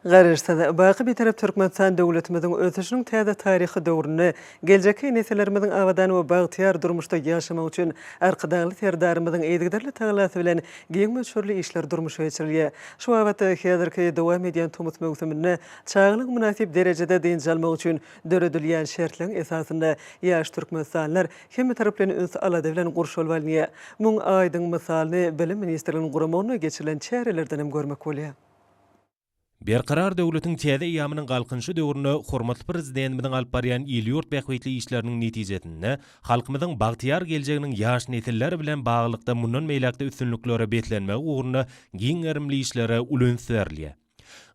Garaşsyz, baky Bitarap Türkmenistan döwletimiziň ösüşiniň täze taryhy döwründe geljekki nesillerimiziň abadan we bagtyýar durmuşda ýaşamagy üçin Arkadagly Serdarymyzyň yzygiderli tagallasy bilen giň möçberli işler durmuşa geçirilýär. Şu babatda häzirki dowam edýän tomus möwsüminde çagalaryň mynasyp derejede dynç almagy üçin döredilýän şertleriň esasynda ýaş türkmenistanlylar hemmetaraplaýyn üns-alada bilen gurşalyp alynýar. Muň aýdyň mysalyny Bilim ministrliginiň guramagynda geçirilen çärelerden hem görmek bolýar.
Berkarar döwletiň täze eýýamynyň Galkynyşy döwründe hormatly Prezidentimiziň alyp barýan il-ýurt bähbitli işleriniň netijesinde halkymyzyň bagtyýar geljeginiň ýaş nesiller bilen baglylykda mundan beýläk-de üstünliklere beslenmegi ugrunda giň gerimli işlere uly üns berilýär.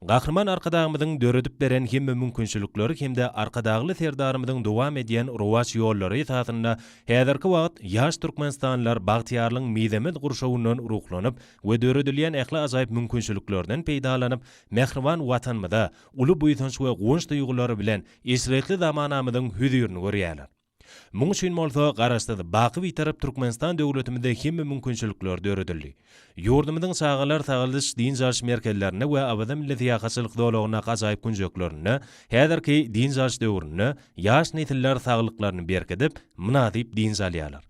Gahryman Arkadagymyzyň döredip beren hemme mümkinçilikleri hem-de Arkadagly Serdarymyzyň dowam edýän rowaç ýollary esasynda häzirki wagt ýaş türkmenistanlylar bagtyýarlygyň mizemez gurşawyndan ruhlanyp we döredilýän ähli ajaýyp mümkinçiliklerden peýdalanyp, mähriban Watanymyza uly buýsanç we guwanç duýgulary bilen eşretli zamanamyzyň hözirini görýärler. Muň üçin bolsa Garaşsyz, baky Bitarap Türkmenistan döwletimizde hemme mümkinçilikler döredildi. Ýurdumyzyň çagalar sagaldyş-dynç alyş merkezlerinde we Awaza milli syýahatçylyk zolagyndaky ajaýyp künjeklerinde häzirki dynç alyş döwründe ýaş nesiller saglyklaryny berkidip, mynasyp dynç alýarlar.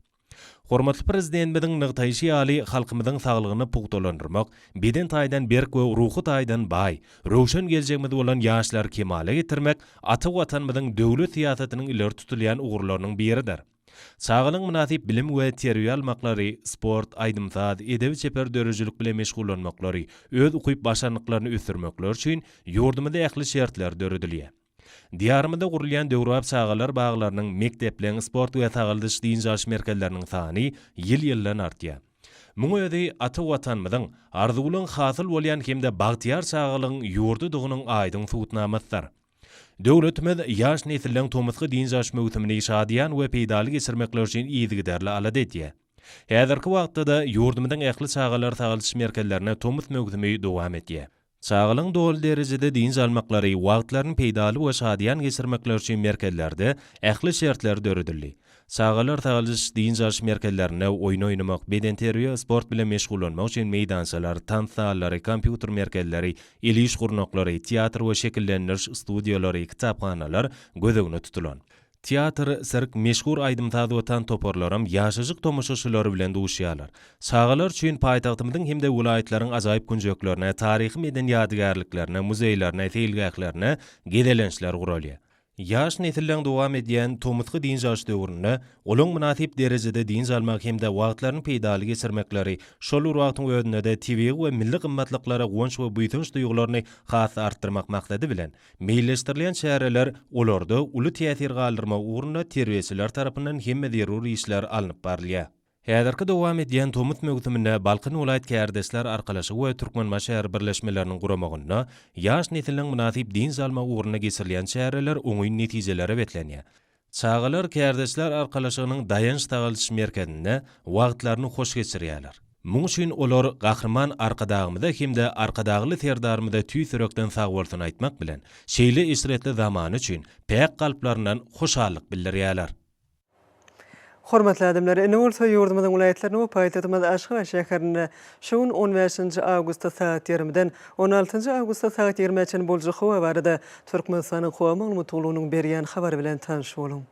Hormatly Prezidentimiziň nygtaýşy ýaly, halkymyzyň saglygyny pugtalandyrmak, beden taýdan berk we ruhy taýdan baý, röwşen geljegimiz bolan ýaşlary kemala getirmek ata Watanymyzyň döwlet syýasatynyň ileri tutulýan ugurlarynyň biridir. Çagalaryň mynasyp bilim we terbiýe almaklary, sport, aýdym-saz, edebi-çeper döredijilik bilen meşgullanmaklary, öz ukyp-başarnyklaryny ösdürmekleri üçin ýurdumyzda ähli şertler döredilýär. Diýarymyzda gurulýan döwrebap çagalar baglarynyň, mekdepleriň, sport we sagaldyş-dynç alyş merkezleriniň sany ýyl-ýyldan artýar. Muň özi ata Watanymyzyň arzuwlaryň hasyl bolýan hem-de bagtyýar çagalygyň ýurdudygynyň aýdyň subutnamasydyr. Döwletimiz ýaş nesilleň tomusky dynç alyş möwsümini şadyýan we peýdaly geçirmekleri üçin yzygiderli alada edýär. Häzirki wagtda-da ýurdumyzyň ähli çagalar sagaldyş merkezlerinde tomus möwsümi dowam edýär. Çagalaryň doly derejede dynç almaklary, wagtlaryny peýdaly we şadyýan geçirmekleri üçin merkezlerde ähli şertler döredildi. Çagalar sagaldyş dynç alyş merkezlerinde oýun oýnamak, bedenterbiýe, sport bilen meşgullanmak üçin meýdançalar, tans zallary, kompýuter merkezleri, el iş gurnaklary, teatr we şekillendiriş studiýalary, kitaphanalar göz öňünde tutulan. Teatr, sirk, meşhur aýdym-saz we tans toparlaram ýaşajyk tomaşaçylary bilen duşýarlar. Çagalar üçin paýtagtymyzyň hem-de welaýatlaryň ajaýyp künjeklerine, taryhy-medeni ýadygärliklerine, muzeýlerine, seýilgählerine gezelençler guralýar. Ýaş nesilleň dowam edýän tomusky dynç alyş döwründe olaň mynasyp derejede dynç almagy hem-de wagtlaryny peýdaly geçirmekleri, şol bir wagtyň özünde-de tebigy we milli gymmatlyklara guwanç we buýsanç duýgularyny has-da artdyrmak maksady bilen, Meýilleşdirilýän çäreler olarda uly täsir galdyrmak ugrunda terbiýeçiler tarapyndan hemme zerur işler alnyp barylýar. Häzirki dowam edýän tomus möwsüminde Balkan welaýat Kärdeşler arkalaşygy we Türkmenbaşy şäher birleşmeleriniň guramagynda ýaş nesliň mynasyp dynç almagy ugrunda geçirilýän çäreler oňyn netijelere beslenýär. Çagalar Kärdeşler arkalaşygynyň Daýanç sagaldyş merkezinde wagtlaryny hoş geçirýärler. Muň üçin olar Gahryman Arkadagymyza hem-de Arkadagly Serdarymyza tüýs ýürekden sagbolsun aýtmak bilen, şeýle eşretli zamana üçin päk kalplaryndan hoşallyk bildirýärler.
Hormatly adamlar, indi bolsa ýurdumyzyň welaýatlarynda we paýtagtymyz Aşgabat şäherinde şu gün on bäşinji awgustda sagat ýigrimiden on altynjy awgustda sagat ýigrimä çenli boljak howa barada Türkmenistanyň Howa maglumat gullugynyň berýän habary bilen tanyş boluň.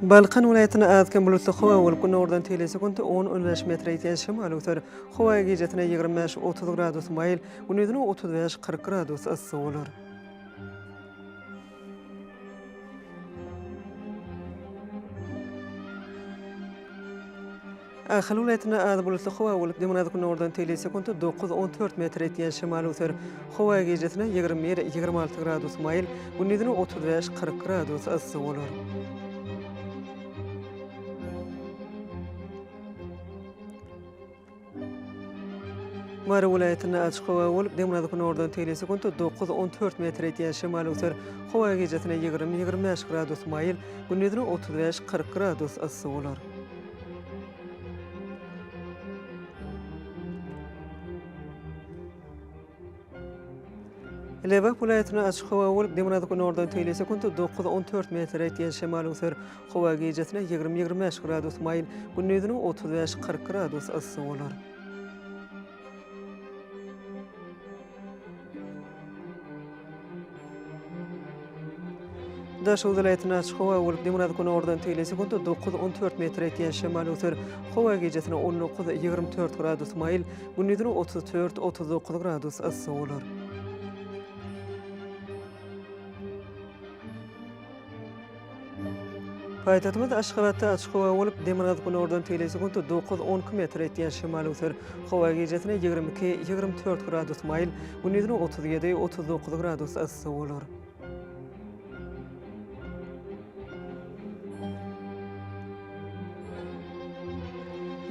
Balkan welaýatynda az-kem bulutly howa bolup, günordan teýle sekuntda on-on bäş metre ýetýän şemal öwser. Howa gijesine 25, 30 gradus maýyl, gündizine 35, 40 gradus yssy bolar. Ahal welaýatynda az bulutly howa bolup, demirgazyk-günordan teýle sekuntda dokuz, 14 metr ýetýän şemal öwser. Howa gijesine 21, 26 gradus maýyl, gündizine 35, 40 gradus yssy bolar. Mary welaýatynda açyk howa bolup, demirgazyk-günordan teýle sekuntda dokuz, 14 metr ýetýän şemal öwser. Howa gijesine 20, 25 gradus maýyl, gündizine 35, 40 gradus yssy bolar. Lebap welaýatynda açyk howa bolup, demirgazyk-günordan teýle sekuntda dokuz, 14 metre ýetýän şemal öwser. Howa gijesine 20, 25 gradus maýyl, gündizine 35, 40 gradus yssy bolar. Daşoguz welaýatynda açyk howa bolup, demirgazyk-günordan teýle sekuntda dokuz, 14 metre ýetýän şemal öwser. Howa gijesine 19, 24 gradus maýyl, gündizine 34, 39 gradus yssy bolar. Paýtagtymyz Aşgabatda açyk howa bolup, demirgazyk-günordan teýle sekuntda dokuz, 12 metre ýetýän şemal öwser. Howa gijesine 22, 24 gradus maýyl, gündizine 37, 39 gradus yssy bolar.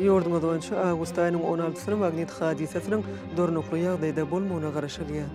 Ýurdumyz boýunça awgust aýynyň on altysyna magnit hadysasynyň durnukly ýagdaýda bolmagyna garaşylýar.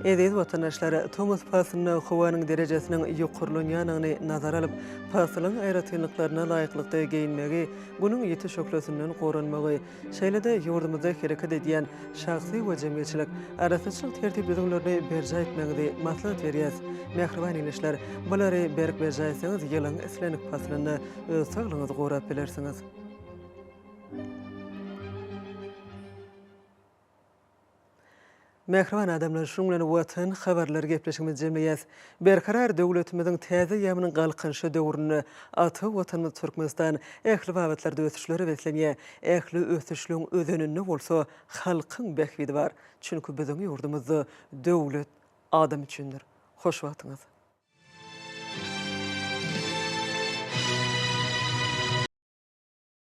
Eziz watandaşlar, tomus paslynda howanyň derejesiniň ýokarlanýandygyny nazara alyp, pasylyň aýratynlyklaryna laýyklykda geýinmegi, Günüň ýiti şöhlesinden goranmagy, şeýle-de ýurdumyzda hereket edýän şahsy we jemgyýetçilik arassaçylyk tertip-düzgünlerini berjaý etmegiňizi maslahat berýäris. Mähriban ildeşler, bulary berk berjaý etseňiz, ýylyň islendik paslynda öz saglygyňyzy gorap bilersiňiz. Mähriban adamlar, şunuň bilen Watan habarlary gepleşigimizi jemleýäs. Berkarar döwletimiziň täze eýýamynyň Galkynyşy döwründe ata Watanymyz Türkmenistan ähli babatlarda ösüşlere beslenýär. Ähli ösüşligiň özeninde bolsa halkyň bähbidi bar. Çünki biziň ýurdumyzda döwlet adam üçindir. Hoş wagtyňyz!